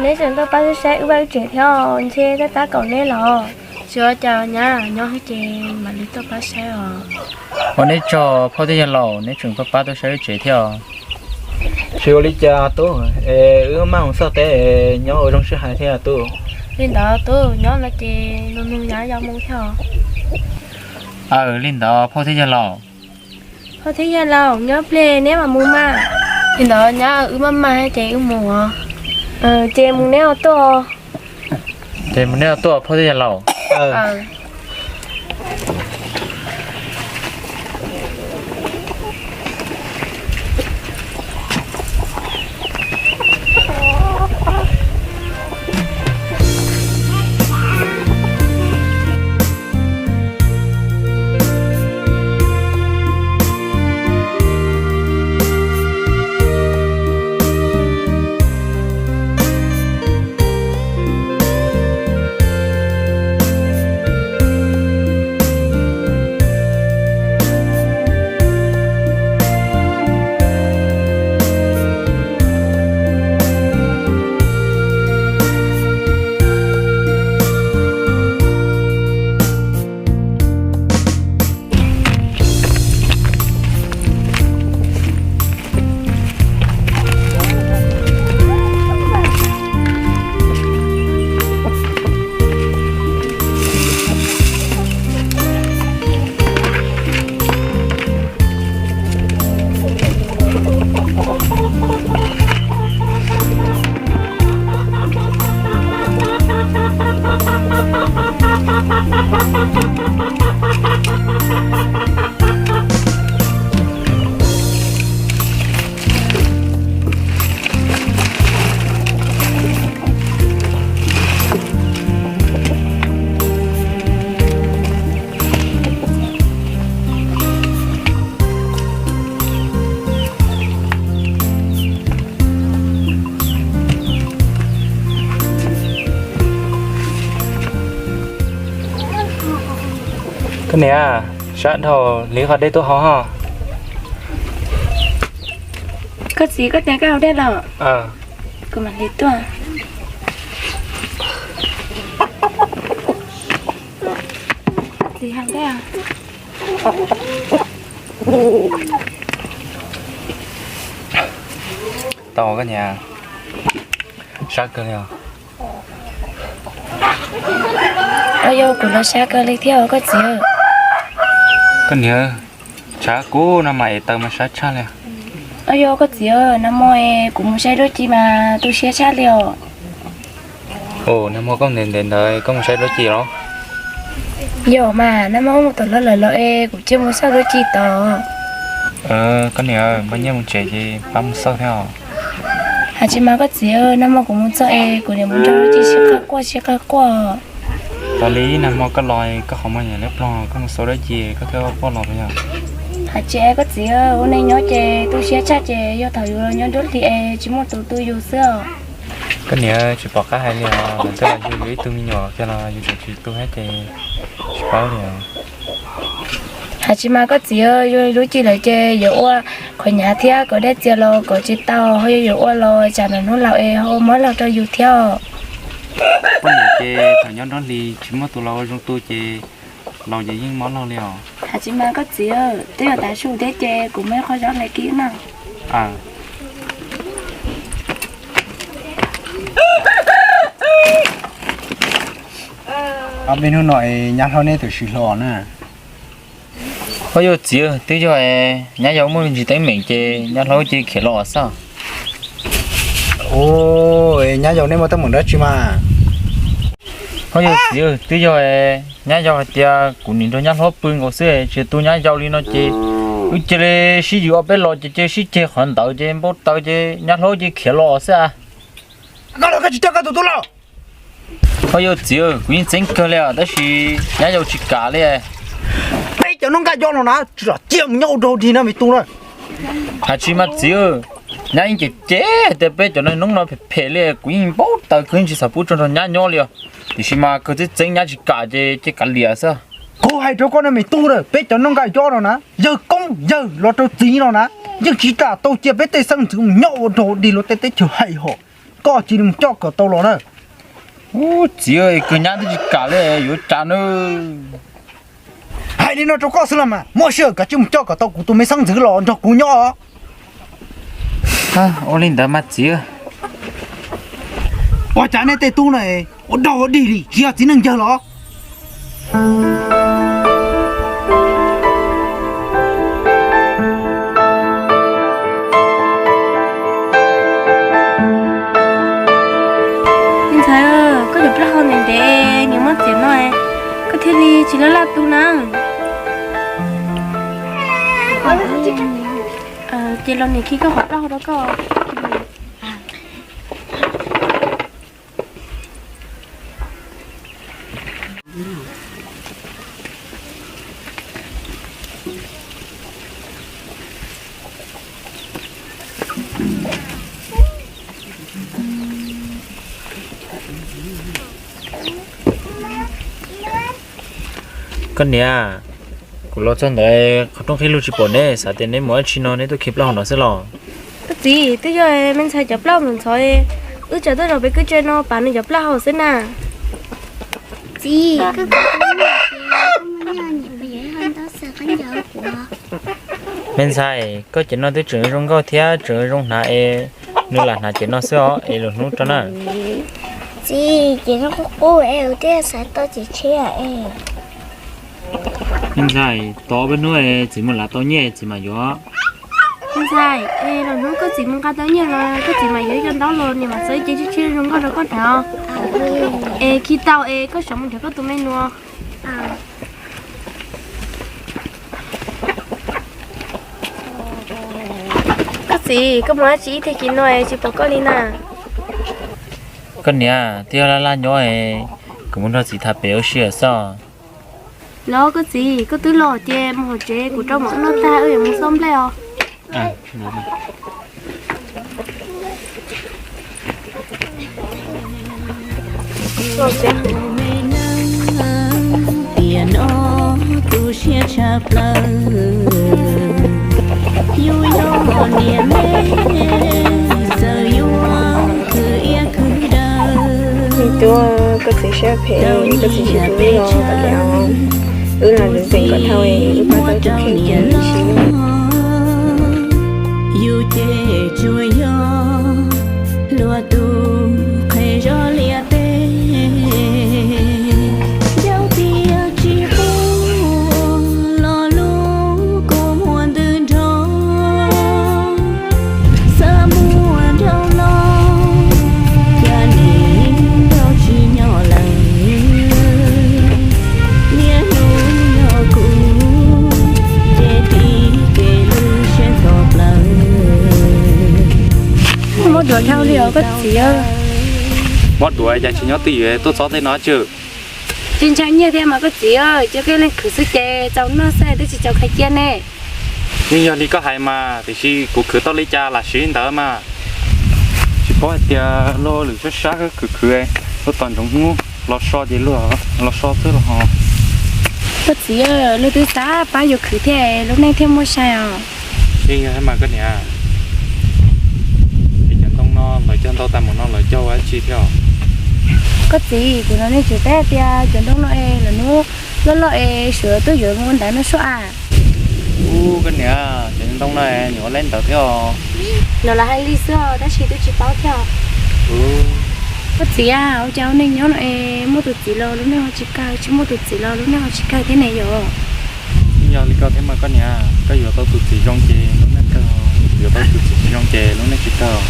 neb tseem tuaj pab saib wb vaj wb tsev thiab, ntshe tab tab kaum neb los. Tsis ua cas nyab, nyob ces mam li tuaj pab saib os. Ua neb tsaug phauj thiab yawg laus, neb tseem tuaj pab tuaj saib wb tsev thiab os. Tsis ua li cas tub, es wb maj mus xauj teb, nyob ua zoo sib hais thiab tub. Li ntawd tub, nyob no ces nug nug nyab yau mus thiab os. Aws, li ntawd phauj thiab yawg laus. Phauj thiab yawg laus, nyob pliag neb mam mus mas. Li ntawd nyab, wb maj maj ces wb mus os. Ces mus neb ho tuaj. Ces mus neb ho tuaj phauj thiab yawg laus. Koj niam, sab dhau, hliv qhov dej tuaj haus ho. Koj txiv, koj tias koj haus dej los? Kuv mam hliv tuaj. Txiv haus dej. Tau koj niam, sab kawg li os. Yog kuv los sab kawg li thiab koj txiv. Koj niam, tshav kub no mas es taws mas sab tshaj li. Yog koj txiv, nag hmo kuv mus saib duab ci mas tu siab tshaj li os. Nag hmo koj ntev ntev ntawd koj mus saib duab ci los? Yog mas, nag hmo mus tom lawv lawm los es kuv cia mus xauj duab ci tod. Koj niam, npaj nyiaj mus tsev ces pab mus xauj thiab os. Hais tsis mas koj txiv, nag hmo kuv mus txog es kuv niam mus nrog lub ci sib qab quaj sib qab quaj. Tos li nag hmo koj los koj qhov muag yam liab ploog, koj mus xauj dab tsi koj thiaj quaj los yog? Hais tsis es koj txiv, ua neej nyob ces tu siab tshaj ces yog thaum yus los nyob nruab hlis es tsis muaj tus tu yus xwb os. Koj niam tsis pom qab hais li os, lawv twb los yug yus ib tug me nyuam kiag los yus tseem tsis tu thiab ces tsis paub li os. Hais tsis mas koj txiv, yog lub ci lawm ces yuav ua qhov hnyav thiab kom dej txias los kom tsis tau, ho yog yuav ua los tsam hnub laus es ho mob laug rau yus thiab. Poj niam ces thaum nyob nruab hlis tsis muaj tus los ua zoo tu ces laus ces yeej mob laug li os. Hais tsis mas koj txiv, twb yog tav su thiab ces kuv muaj ib qho zaub hlais kib na. Ob peb hnub no es nyab hlob neb twb sim hlo na. Ho yog txiv, twb yog nyab yau muaj me ntsis teeb meem ces nyab hlob cia li khiav los xwb. Ua, nyab yau neb muaj teeb meem dab tsi mas? Ho yog txiv, twb yog nyab yau hais tias kuv nim nrog nyab hlob pw nkaus xwb, tsis tu nyab yau li no ces wb cia li sib yws ob peb los ces cia li sib ceg qhov ntawd ces npau taws ces nyab hlob cia li khiav los xwb. Koj los koj tsis coj koj tus tub los. Ho yog txiv, kuv yeej txeeb kawg li os, tab sis nyab yau tsis kam li. Peb cov noob nkaj yob no na tsis lam cia mus nyob ua rau dig no me tub na. Hais tsis mas txiv, nyab yeej cem cem tias peb cov noob no phem phem li, kuv yeej npau taws kawg yeej tsis xav pub tso nrog nyab nyob li os. Tiam sis mas kawg txeeb txeeb nyab tsis kam ces cia kav liam xwb. Kuv hais rau koj no me tub na, peb cov noob nkaj yob no na yawg koob yawg los rau txiv no na yeej tsis kam tau cia peb tej xeeb ntxwv mus nyob ua rau dig luag tej teb chaws hais hom. Koj cia li mus coj kom tau los na. Ub, txiv, kawg nyab twb tsis kam li yuav cas na. Hais li no rau koj xwb los mas muaj sij hawm kav tsij mus coj kom tau kuv tus me xeeb ntxwv los nrog kuv nyob. Ua li ntawd mas txiv. Ua cas nej tej tub no ua dog ua dig li tsis yog txiv neej yawg los? Me ntxhais, koj cov plaub hau ntev ntev niam muab txiav no, koj thiaj li tsis laj laj tu na. Ces los niam khi koj qhov plaub hau rau koj. Koj niam, kuv los txog ntawd qhov rooj qhib lug tsis pom neb, xav tias neb mus dab tsi no neb tuaj khi plaub hau no xwb los? Koj txiv, twb yog me ntxhais cov plaub hau ntxhov, wb tseem tuaj zaum pem kwj tse no pav nws cov plaub hau xwb na. Txiv, koj me ntxhais, koj ces no twb tseem zoo nkauj thiab tseem zoo hnav es nws lam hnav ces no xwb os es lwm hnub tso na. Txiv, ces no qub qub es thiaj xav tau ces tshiab es. Me ntxhais, tos peb hnub txiv mus lav tau nyiaj txiv mam yuav. Me ntxhais, es lwm hnub koj txiv mus nqa tau nyiaj los koj txiv mam yuav ib co ntaub los niam mam txawb cev tshiab tshiab zoo nkauj rau koj hnav. Es khi tau es koj sawv mus nrhiav koj tus me nus. Koj txiv, koj mus dab tsi ib tag kis no es tsis pom koj li na? Koj niam, twb yog laj laj nyob es kuv mus nrog txiv tham pem ua si lawm xwb. Los koj txiv, koj twb los ces mus hauv tsev, kuv rau mov noj tag wb yuav mus xauj nplej os. Tiam no tu siab tshaj plaws, yus yog niam me, txawm yuav khwv iab khwv daw. Me tub, koj txiv siab phem, koj txiv tsis tu wb los kav liam os. Wb los ntxeev ntxeev kom dhau, wb pab tau tus kheej ces wb sim. Yus ces tsuas yog luag tus qhe zog liaj teb. Yau tias tsis pub los lub kua muag ntws nrho, xav muag nraug los cas nim nraug tsis nyob lawm. Niaj hnub nyob kuv ces tib kev lwj siab nto plaws. Mob duav dhau li os koj txiv. Mob duav cas tsis nyob twj ywm tuaj txob tej no tsi? Tsis ntshai nyiaj thiab mas koj txiv, cia koj leej khwv xwb ces txaus noj xwb twb tsis txaus khaws cia ne. Yeej yog li koj hais mas, tiam sis kuv khwv tau li cas lam siv li ntawd mas. Tsis paub hais tias luag lwm sab sab khwv khwv, luag tos ntsoov hnub los so ces luag los so xwb los ho. Koj txiv, luag twb xav pab yus khwv thiab lub neej thiaj muaj sai os. Yeej yog mas koj niam, es cov ntoo no lawv cog ntau tag npaum no lawv cog ua dab tsi thiab os? Koj txiv, kuv hnov nej tseem peb tias cov ntoo no es lawv hnub loj loj es sawv tuaj yuav mus ua ntawv no sub a. Ub, koj niam, cov ntoo no es nws ua li ntawd thiab os? No lawv hais li xwb os, tab sis twb tsis paub thiab os. Koj txiv, ua cas ua neej nyob no es muaj tus txiv los lub neej ho tsis kawg, tsis muaj tus txiv los lub neej ho tsis kawg thiab ne yom? Yeej yog li koj thiab mas koj niam, koj yuav tau tus txiv zoo ces lub neej kawg, yuav tau tus txiv tsis zoo ces lub neej tsis kawg. Ces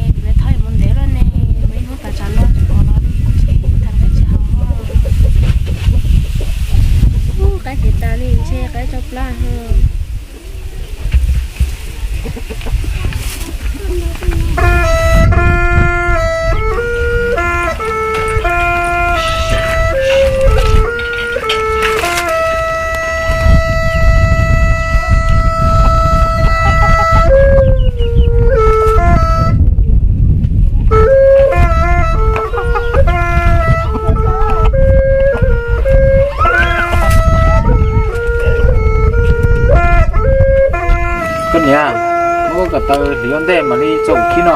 kuv yuav thauj mus ntev lawm ne, mus ib hnub tas tsav no tsis pom los li ntshe tag nqi tsis haus. Ub, qaib ces tas li ntshe qaib tso plab ho. Koj niam, muab ko taw hliv ua ntej mam li txog khib no.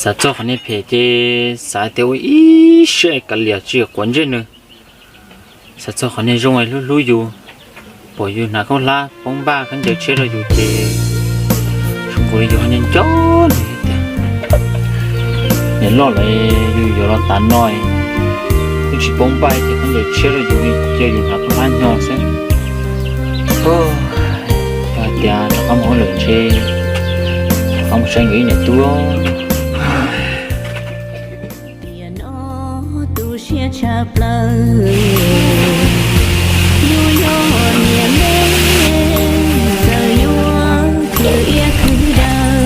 Xav txog qhov niag phem ces xav tias ua ib siab kav liam tsis quav ntsej nws. Xav txog qhov niag zoo hlub hlub yus, pom yus hnav khaub hlab poob npaj khaub ncaws tshiab rau yus ces zoo nkaus li yus ho nco nco nws tiag. Niam loj lawm yus yuav los tas no twb tsis poob npaj ces khaub ncaws tshiab rau yus li cia yus hnav khaub hlab nyo xwb. Yog hais tias rov qab mus hauj lwm ntshe rov qab mus saib nkawd ib niam tub. Tiam no tu siab tshaj plaws, yus yog niam me, txawm yuav khwv iab khwv daw,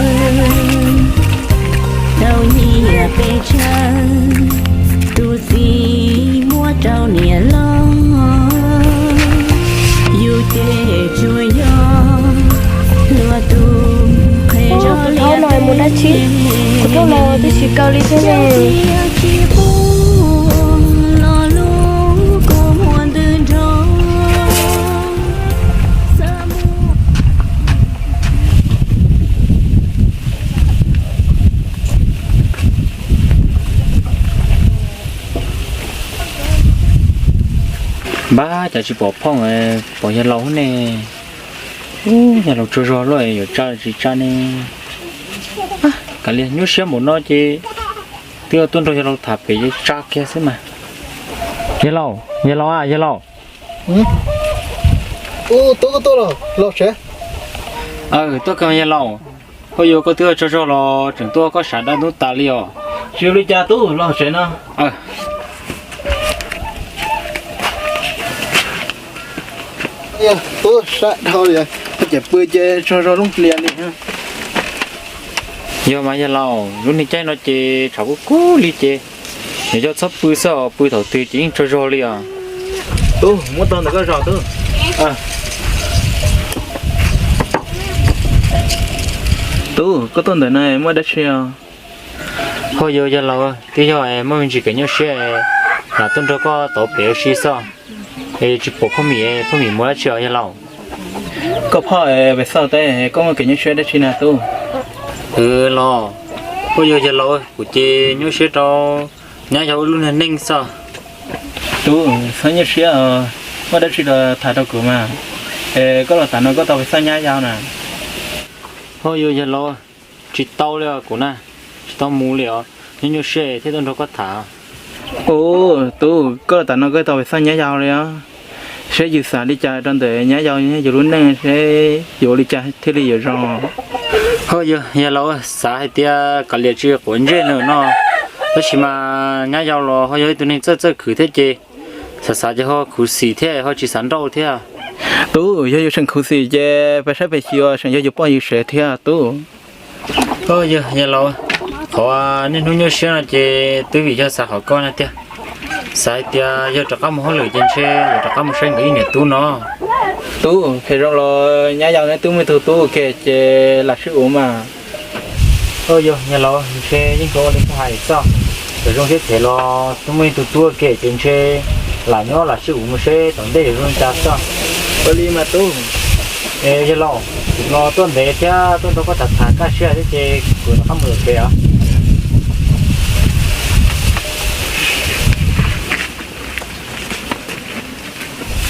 tau nyiam pes tsawg, tus txiv muab rau niam loj, yus ces tsuas yog luag tus qhe zog liab teb. Kuv thauj los twb tsis kaw li thiab ne. Tsis pub lo lub kua muag ntws nrog. Npab cas tsis pom Phooj, pom yawg laus ne. Ub, yawg laus tsaug zog luaj, yuav tsa tsis tsa ne. Kav liam, nyuaj siab npaum no ces twb tuaj nrog yawg laus tham pem ces tsa kiag xwb mas. Yawg laus, yawg laus a, yawg laus. Ub, tuaj, koj tuaj los, laus tsev. Aw, tuaj kawg yawg laus. Koj yuav koj twb tsaug zog los tseem tuaj koj sawv dab ntub tas li os. Tsis ua li cas tub, los tsev no. Tub sab dhau li, koj ces pw ces tsaug zog lub plias li. Yog mas yawg laus, lub niag caij no ces tshav kub kub li ces yog txhob pw xwb os, pw thaum twg ces yeej tsaug zog li os. Tub, muab tau ntawm koj zaum tub. Tub, koj tuaj ntawm no muaj dab tsi os? Ho yog yawg laus, twb yog muaj me ntsis kev nyuaj siab, lam tuaj nrog koj tau pem ua si xwb. Es tsis pom Phoj Mim, Phoj Mim mus dab tsi os yawg laus? Koj phauj, pem xauj teb koj muaj kev nyuaj siab dab tsi na tub? Los, ho yog yawg laus, kuv ces nyuaj siab rau nyab yau lub neej xwb. Tub, txhob nyuaj siab os, muaj dab tsi los tham rau kuv mas. Es koj los tas no koj tau pem xauj nyab yau na? Ho yog yawg laus, tsis tau li os kuv na, tsis tau mus li os, nyuaj nyuaj siab thiaj tuaj nrog koj tham. Ub, tub, koj los tas no koj tau pem xauj nyab yau li os. Seb yus xav li cas rau ntawm nyab yau yus lub neej seb yuav ua li cas thiaj li yuav zoo. Ho yog yawg laus, xav hais tias kav liam tsis quav ntsej nws no, tab sis mas nyab yau los ho yog ib tug neeg txawj txawj khwv thiab ces xav xav ces ho khuv xim thiab ho tsis xav nrauj thiab. Tub, yog yus tseem khuv xim ces peb saib pem xyuas tseem yog yus poj yus sev thiab tub. Yawg laus, qhov niaj hnub nyuaj siab no ces twb vim yog xav qhov koj na tiag. Xav hais tias yog rov qab mus hauj lwm ces ntshe yuav rov qab mus saib nkawd ib niam tub no. Tub, phem zoo los nyab yau neb twb muaj ib tug tub ua ke ces lam sib uv mas. Yog yawg laus, ntshe yeej tsuas ua li koj hais xwb. Txawm zoo siab phem los twb muaj ib tug tub ua ke ces ntshe lam nyob lam sib uv mus seb tom ntej yuav zoo li cas xwb. Ua li mas tub. Es yawg laus, kuv los tuaj ntev thiab tuaj nrog koj tham tham kaj siab thiab ces kuv rov qab mus lawm pem os.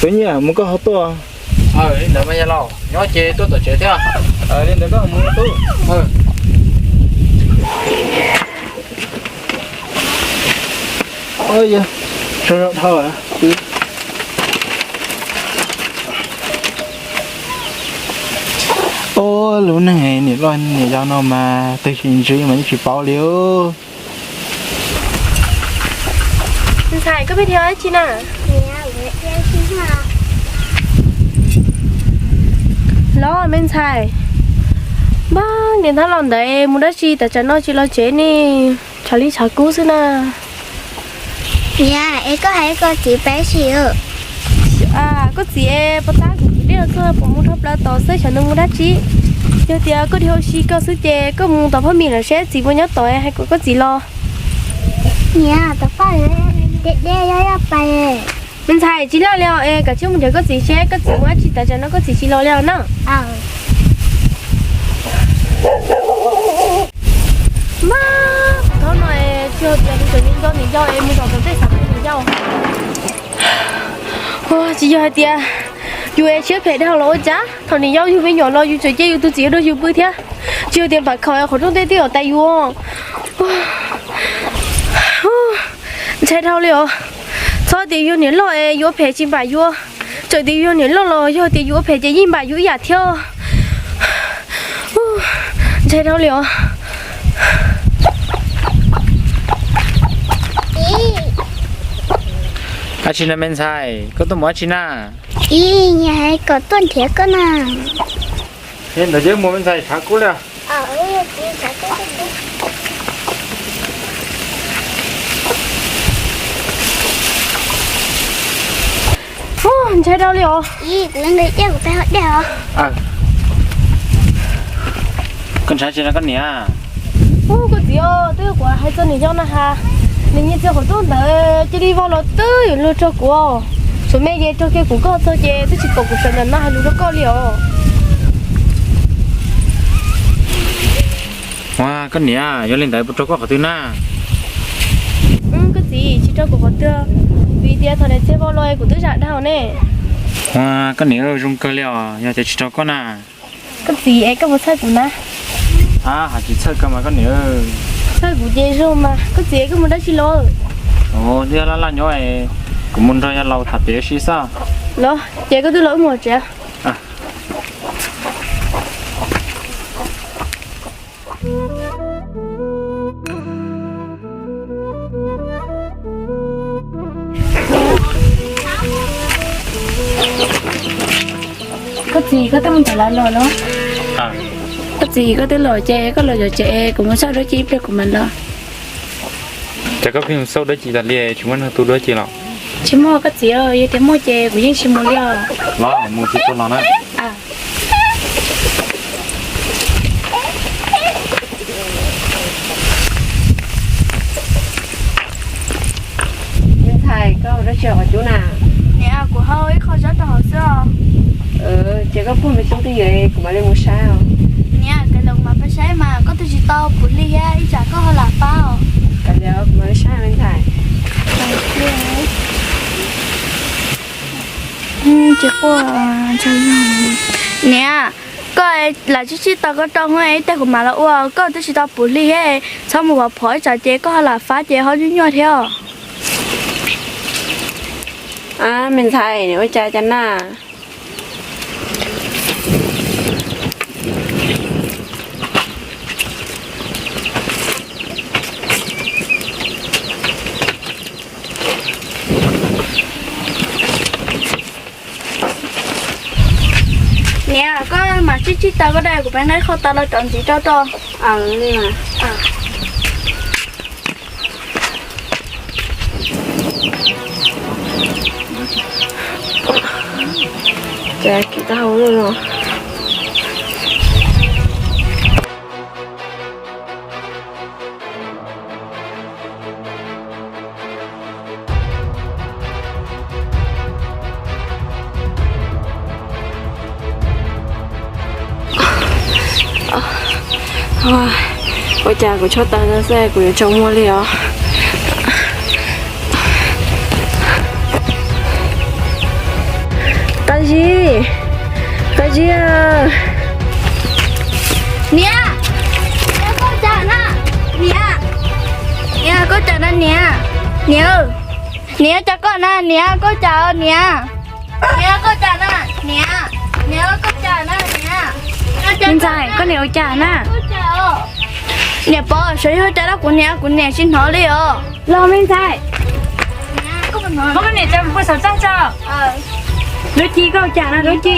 Tus nyiam mus koj ho tuaj. Li ntawd mas yawg laus, nyob ces tuaj tom tsev thiab. Li ntawd koj mus tub. Yog, zoo zoo dhau. Ub, lub neej niam loj niam yau no mas twb tsis ntsib mas yeej tsis paub li. Me ntxhais, koj pheej dhia dab tsi na? Los me ntxhais, npag niam nthab los ntawd mus dab tsi tas tsam no tsis los tsev ne? Tshav li tshav kub xwb na. Niam, es koj hais koj txiv pab si. Koj txiv es puas tab kuv kwv dej los txog puas mus rau plaws tod xwb xyov nws mus dab tsi. Yog tias koj dhia ua si koj xwb ces koj mus tom Phoj Mim lawm seb txiv puas nyob tod hais kom koj txiv los. Niam, tom Phoj Mim deb deb yog yog pais. Me ntxhais tsis laj li os, es kav tsij mus nrhiav koj txiv seb koj txiv mus dab tsi tas tsam no koj txiv tsis los li os na. Mas thaum no es tsis yog tias kuv tseem nco niam yau es mus zaum tom tej xav pw niam yau. Tsis yog hais tias yus es siab phem dhau los ua cas thaum niam yau yug me nyuam los yus tseem cia yus tus txiv ua rau yus pw thiab. Tsis yog tias npam khaum qhov rooj tej twb yuav tais yus. Ntshai dhau li os. Txhob tias yus yog niam loj es yuav phem tsis npam yuav. Txawm tias yus yog niam loj los yog tias yus ua phem ces yeej npam yus ib yam thiab. Ntshai dhau li os. Dab tsi na me ntxhais, koj tuaj mus dab tsi na? Ib, niam hais kom tuaj nrhiav koj na. Ntawd ces mus me ntxhais tshav kub li. Ntshai dhau li os. Ib, kuv nqis dej kuv peb hau dej os. Koj ntshai tsi no koj niam? Ub, koj txiv, twb yog kuv hais txog niam yau na has, nws nyiag txiag qhov rooj ntawd cia li vau los twb yuav luag rau kuv. Txuas me ces raug kiag kuv koj txog ces twb tsis pom kuv sawv ntawm no hais lus rau koj li os. Ua koj niam, yog li ntawd puas raug koj qhov twg na? Koj txiv, tsis raug kuv qhov twg, vim tias thaum nws txiag vau los kuv twb zam dhau ne. Ua koj niam, zoo kawg li os, yog tias tsis raug koj na. Koj txiv es koj puas txhawj kuv na? Ab, hais tsis txhawj kawg mas koj niam. Txhawj kuv ces zoo mas. Koj txiv es koj mus dab tsi los? Ua, twb yog laj laj nyob es kuv mus nrog yawg laus tham pem ua si xwb. Los ces koj twb los wb mus tsev. Koj txiv, koj twb mus tom lav los los? Koj txiv, koj twb los ces koj los zov tsev, kuv mus xauj dab tsi ib pliag kuv mam los. Ces koj pheej mus xauj dab tsi tas li tsis muaj neeg tu dab tsi los? Tsis muaj koj txiv, yog tias muaj ces kuv yeej tsis mus li os. Los mus tsis tau los na. Kuv mam li mus saib os. Niam, kav liam kuv mam pab saib mas, koj twb tsis tau puv hli thiab ib tsam koj ho lam fab os. Kav liam kuv mam li saib me ntxhais. Tsis quaj. Niam, koj lam tsib tsib tau koj rau ib teg kuv mam los ua, koj twb tsis tau puv hli thiab, txhob mus phov phov ib tsam ces koj ho lam fab ces ho nyuaj nyuaj thiab os. Me ntxhais, ua cas cas na? Niam, koj mam tsib tsib tau koj rau kuv, peb nqa qhov tau los cov ntxiv rau rau. Ua cas kuv tshuab taws no xwb kuv yuav tsaus muag li os. Koj Zib, koj Zib. Niam, niam, koj cas na? Niam, niam, koj cas na niam? Niam, niam, cas koj na niam, koj cas niam? Niam, koj cas na niam? Niam, koj cas na niam? Me ntxhais, koj niam ua cas na? Niam Pov, sawv yog ua cas rau kuv niam, kuv niam tsis hnov li os. Los me ntxhais, koj niam tsa mus pw saum txaj tso. Dub Ci, koj ua cas na Dub Ci?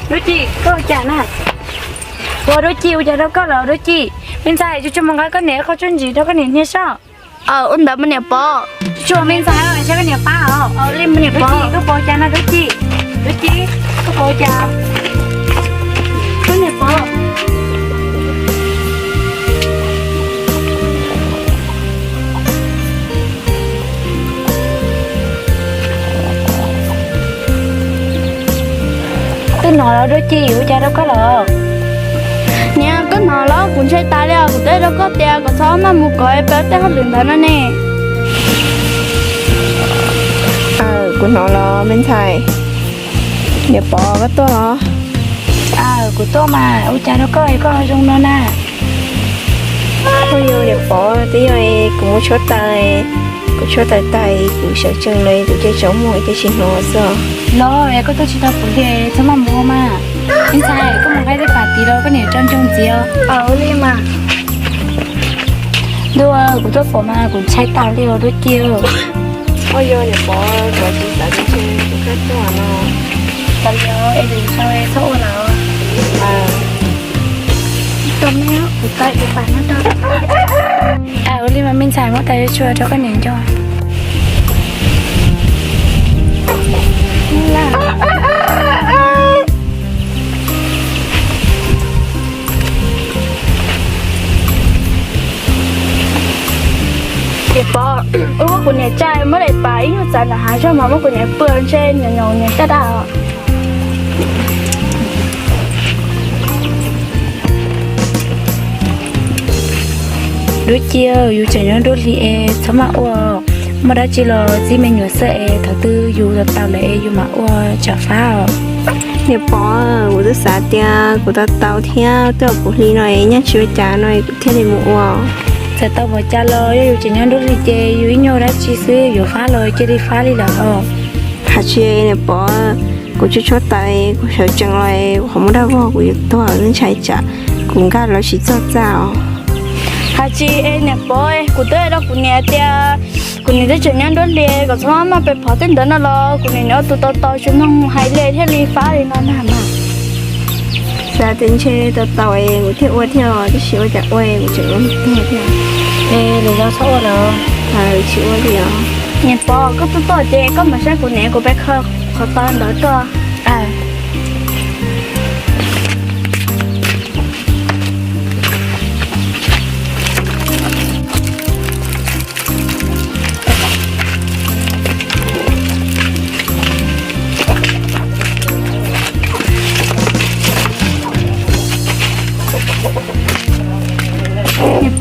Dub Ci, koj ua cas na? Ua Dub Ci, ua cas rau koj los Dub Ci? Me ntxhais, tsuas tsuas mus nqa koj niam qhov tsuag ntsis rau koj niam hnia soj. Ua ntawd mas niam Pov. Tsuas me ntxhais, saib koj niam pab os. Dub Ci, koj Pov ua cas na Dub Ci? Dub Ci, koj Pov ua cas? Koj niam Pov. Twb hnov los Dub Ci, ua cas rau koj los? Niam, koj hnov los? Kuv ntshai tas li os, kuv twb rau koj tias kom txhob maj mus kov peb tej hauj lwm ntawd no ne. Kuv hnov los me ntxhais. Niam Pov, koj tuaj los? Kuv tuaj mas, ua cas rau koj es koj ho zoo no na? Ua yog niam Pov, twb yog kuv mus tshuab taws, kuv tshuab taws tag kuv sawv tsees los kuv cia li tsaus muag cia li tsis hnov xwb. Los es koj tuaj tsis tau puv hli, txhob maj mus ua mas. Me ntxhais, koj mus nqa tej pam tid los koj niam tso ntsoog ntxiv os. Ua li mas. Ntuj, kuv tuaj pom mas kuv ntshai tas li os Dub Ci. Ua yog niam Pov, kuv tsis xav tias ntshe kuv kheev tuaj no. Txhob ua lawm. Ua li mas me ntxhais, muab tas yuav tshuaj rau koj niam nco. Niam Pov, wb muab kuv niam tsa muab daim pam ib nyuag txav nram hav zog mas muab kuv niam pw ntshe nyoos nyoos niam caj dab. Dub Ci, yus tseem nyob nruab hli es txhob maj ua, muaj dab tsi los txib me nyuam xwb es thaum twg yus tau lawm es yus mam ua tsam fab os. Niam Pov, kuv twb xav tias kuv tau tau thiab twb puv hli no es nyaj tsis ua cas no kuv thiaj li mus ua. Txawm tau npaum cas los yog yus tseem nyob nruab hli ces yus ib nyuag dab tsi xwb yuav fab los cia li fab li lawm os. Hais tsis niam Pov, kuv tsuas tshuab taws kuv sawv tsees los kuv qhov muag daj vog kuv yuav tuag, ntshai tsam kuv nkag los tsis txog txaj os. Hais tsis niam Pov, kuv twb hais rau kuv niam tias kuv niam twb tseem nyob nruab hli kom txhob maj pes phov tej ntawd no los kuv niam nyob tus tau tau tsis mloog hais li thiaj li fab li no na mas. Xav tias ntshe tau tau es kuv thiaj ua thiab os, tab sis ua cas ua kuv tseem ua tag thiab. Es lwm zaus txhob ua lawm. Tsis ua li os. Niam Pov, koj tuaj tuaj ces koj mam saib kuv niam, kuv pab khaws qhov tau ntawd tuaj.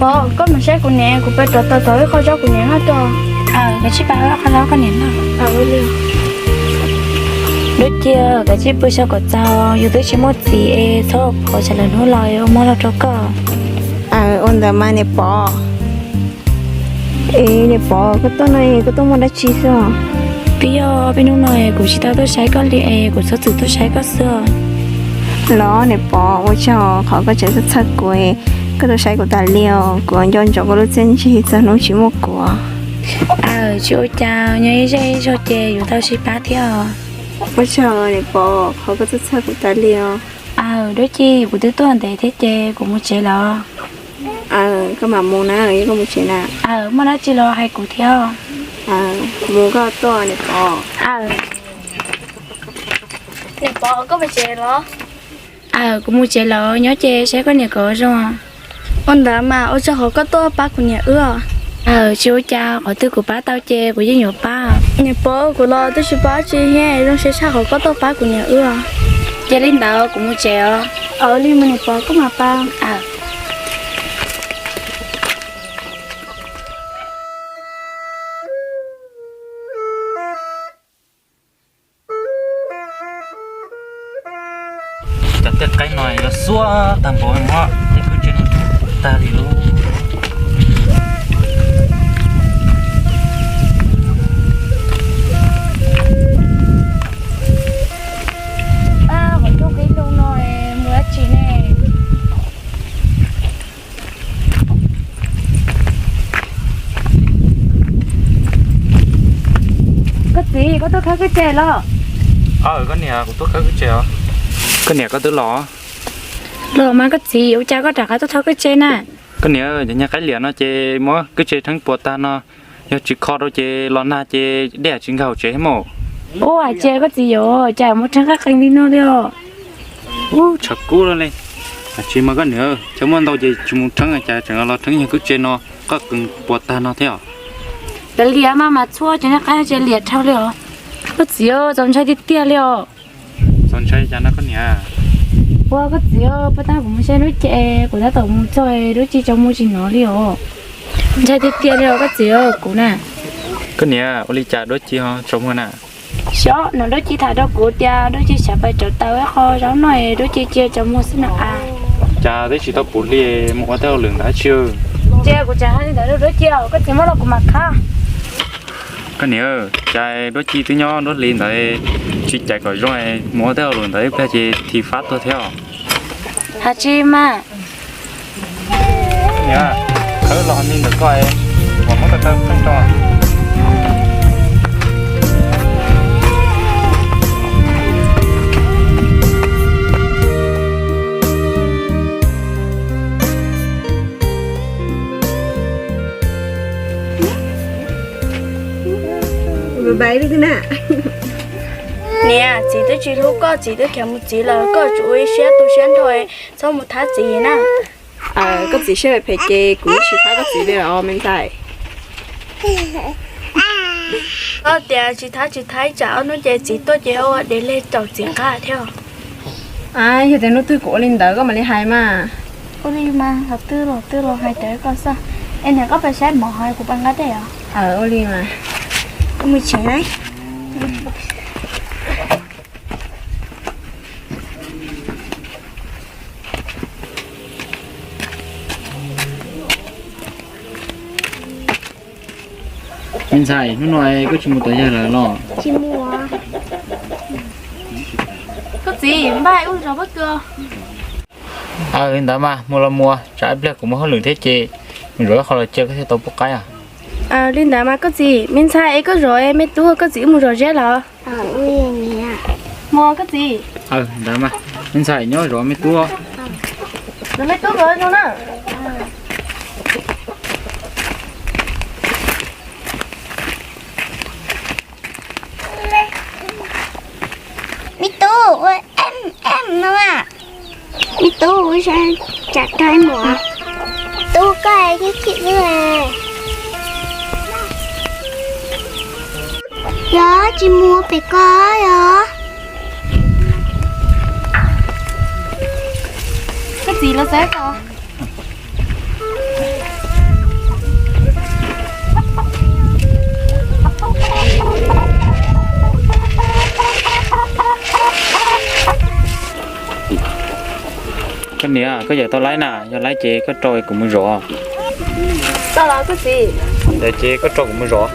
Pov, koj mus saib kuv niam, kuv pab rov tau tau ib qho zaub kuv niam noj tso. Aw, kav tsij pab ib qho zaub koj niam noj. Dua ciaj, kav tsij pw xyaw kom txaus, yus twb tsis muaj txiv es txhob pov tsam lwm hnub los ua muab los rau koj. Aw, ua ntawd mas niam Pov. Es niam Pov, koj tuaj no koj tuaj muaj dab tsi xwb os? Twb yog peb hnub no kuv tsis tau tuaj saib koj li es kuv txhob txwm tuaj saib koj xwb os. Los niam Pov, ua tsaug qhov koj tseem txhawj txhawj kuv, koj tuaj saib kuv tas li os, kuv nco ntsoov koj lub txiaj ntsig txog hnub tsis muaj kuv. Aw, tsis ua cas, nyob ib zej ib zog ces yuav tau sib pab thiab os. Ua tsaug niam Pov qhov koj txhawj txhawj kuv tas li os. Aw, Dua Ci, kuv twb tuaj ntev thiab ces kuv mus tsev lawm. Aw, koj mam mus na, koj mus tsev na. Aw, muaj dab tsi los hais kuv thiab. Aw, mus koj tuaj niam Pov. Aw, niam Pov, koj mus tsev los? Aw, kuv mus tsev lawm, nyob ces saib koj niam kom zoo. Ua ntawd mas ua tsaug qhov koj tuaj pab kuv niam wb. Aw, tsis ua cas, qhov twg kuv pab tau ces kuv yeej yuav pab. Niam Pov, kuv los twb tsis pab tsi thiab, zoo siab tshaj qhov koj tuaj pab kuv niam wb. Ces li ntawd kuv mus tsev os. Aw, li mus niam Pov, koj mam pab. Cov tej qaib no yuav xuab tag npaum no, tej kub tsev no tag li lauj. Qhov rooj qib loo no mus dab tsi ne? Koj txiv, koj tuaj khawb koj tsev los? Aw, koj niam, kuv tuaj khawb koj tsev os. Koj niam, koj twb los? Los mas koj txiv, ua cas koj rov qab tuaj thawb koj tsev na? Koj niam, cov nyuag qaib liam no ces muab koj tsev rheeb puas tag no, yog tsis kho rau ces los nag ces dej tsis nkag hauv tsev thiab mas. Ua cas koj txiv yuav cas muab rheeb qab qees li no li os? Ub, tshav kub li. Tsis mas koj niam, chaw muaj ntau ces tsis mus rheeb cas tseem los rheeb yog koj tsev no qab qees puas tag no thiab os. Cov liam mas mas txhua cov nyuag qaib tsev liam dhau li os. Koj txiv, txaus ntshai tiag tiag li os. Txaus ntshai cas no koj niam? Ua koj txiv, puag ta kuv mus saib Dua Ci, kuv tab tom mus txog Dua Ci tsaus muag tsis hnov li os. Ntshai tiag tiag li os koj txiv, kuv na. Koj niam, ua li cas Dua Ci ho tsaus muag na? Xyov, no Dua Ci tham rau kuv tias Dua Ci xav pais rauv taws ib qho zaub noj es Dua Ci cia tsaus muag xwb na. Cas twb tsis tau pum hli mus ua tej hauj lwm ntawd tsi? Ces kuv tseem hais li ntawd rau Dua Ci, koj txiv muab los kuv mam khawb. Koj niam, cas Dua Ci twb nyob nruab hli ntawd tsis cais kom zoo, mus ua tej hauj lwm ntawd ib pliag ces thim fab tuag thiab os. Hais tsis mas. Niam, khawb los li ntawd koj, kuv muab koj taw pheej rau. Niam, txiv twb tsis hlub koj, txiv twb khiav mus txiv lawm, koj tsuas ua ib siab tu siab nrho, txhob mus thab txiv na. Koj txiv siab phem ces kuv tsis thab koj txiv li os me ntxhais. Koj tias tsis thab tsis thab, tsam ob hnub ces txiv tuaj ces ua dev leg caum txiv qab thiab. Yog tias hnub twg kuv ua li ntawd koj mam li hais mas. Ua li mas, thaum twg los twb los hais raws koj xwb. Es niam, koj pais saib mov hos kuv pais nqa dej os. Ua li mas. Koj mus tsev na. Me ntxhais, hnub no koj tsis mus tom yawg lawv los? Tsis mus. Koj txiv, npaj ib ua zov pob kws. Aw, li ntawd mas mus los mus, tsam ib pliag kuv muaj hauj lwm thiab ces mus zov ib qho los cia koj thiaj tau pub qaib os. Li ntawd mas koj txiv, me ntxhais es koj zov me tub, koj txiv wb mus zov zeb los? Mus koj txiv. Ntawd mas, me ntxhais nyob zov me tub. Zov me tub zov zoo na. Me tub ua em em no a. Me tub ua tsam koj mus. Tub koj ib chim xwb. Yog tsis mus pem ko yog. Koj txiv los txog ko. Koj niam, koj yawm tau laib na, yog laib ces koj rau kuv mus zov. Tau los koj txiv. Yog ces koj rau kuv mus zov.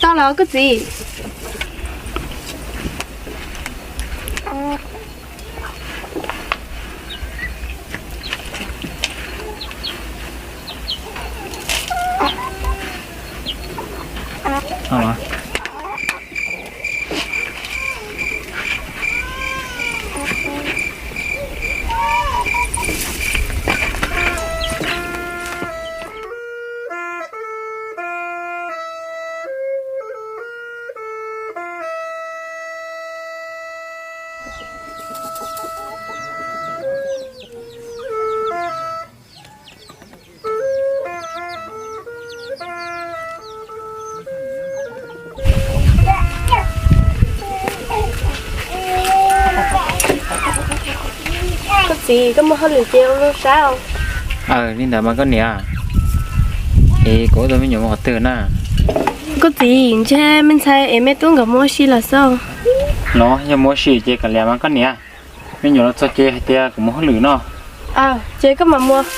Tau los koj txiv. Koj txiv, koj muaj hauj lwm ces ua zoo saib. Aws, li ntawd mas koj niam. Es kuv ua tus me nyuam mus qhov twg na? Koj txiv, ntshe me ntxhais es me tub nkawd mus ua si lawm xwb. Los yog mus ua si ces kav liam mas koj niam. Me nyuam los txog ces hais tias kuv mus hauj lwm no. Ces koj mam mus.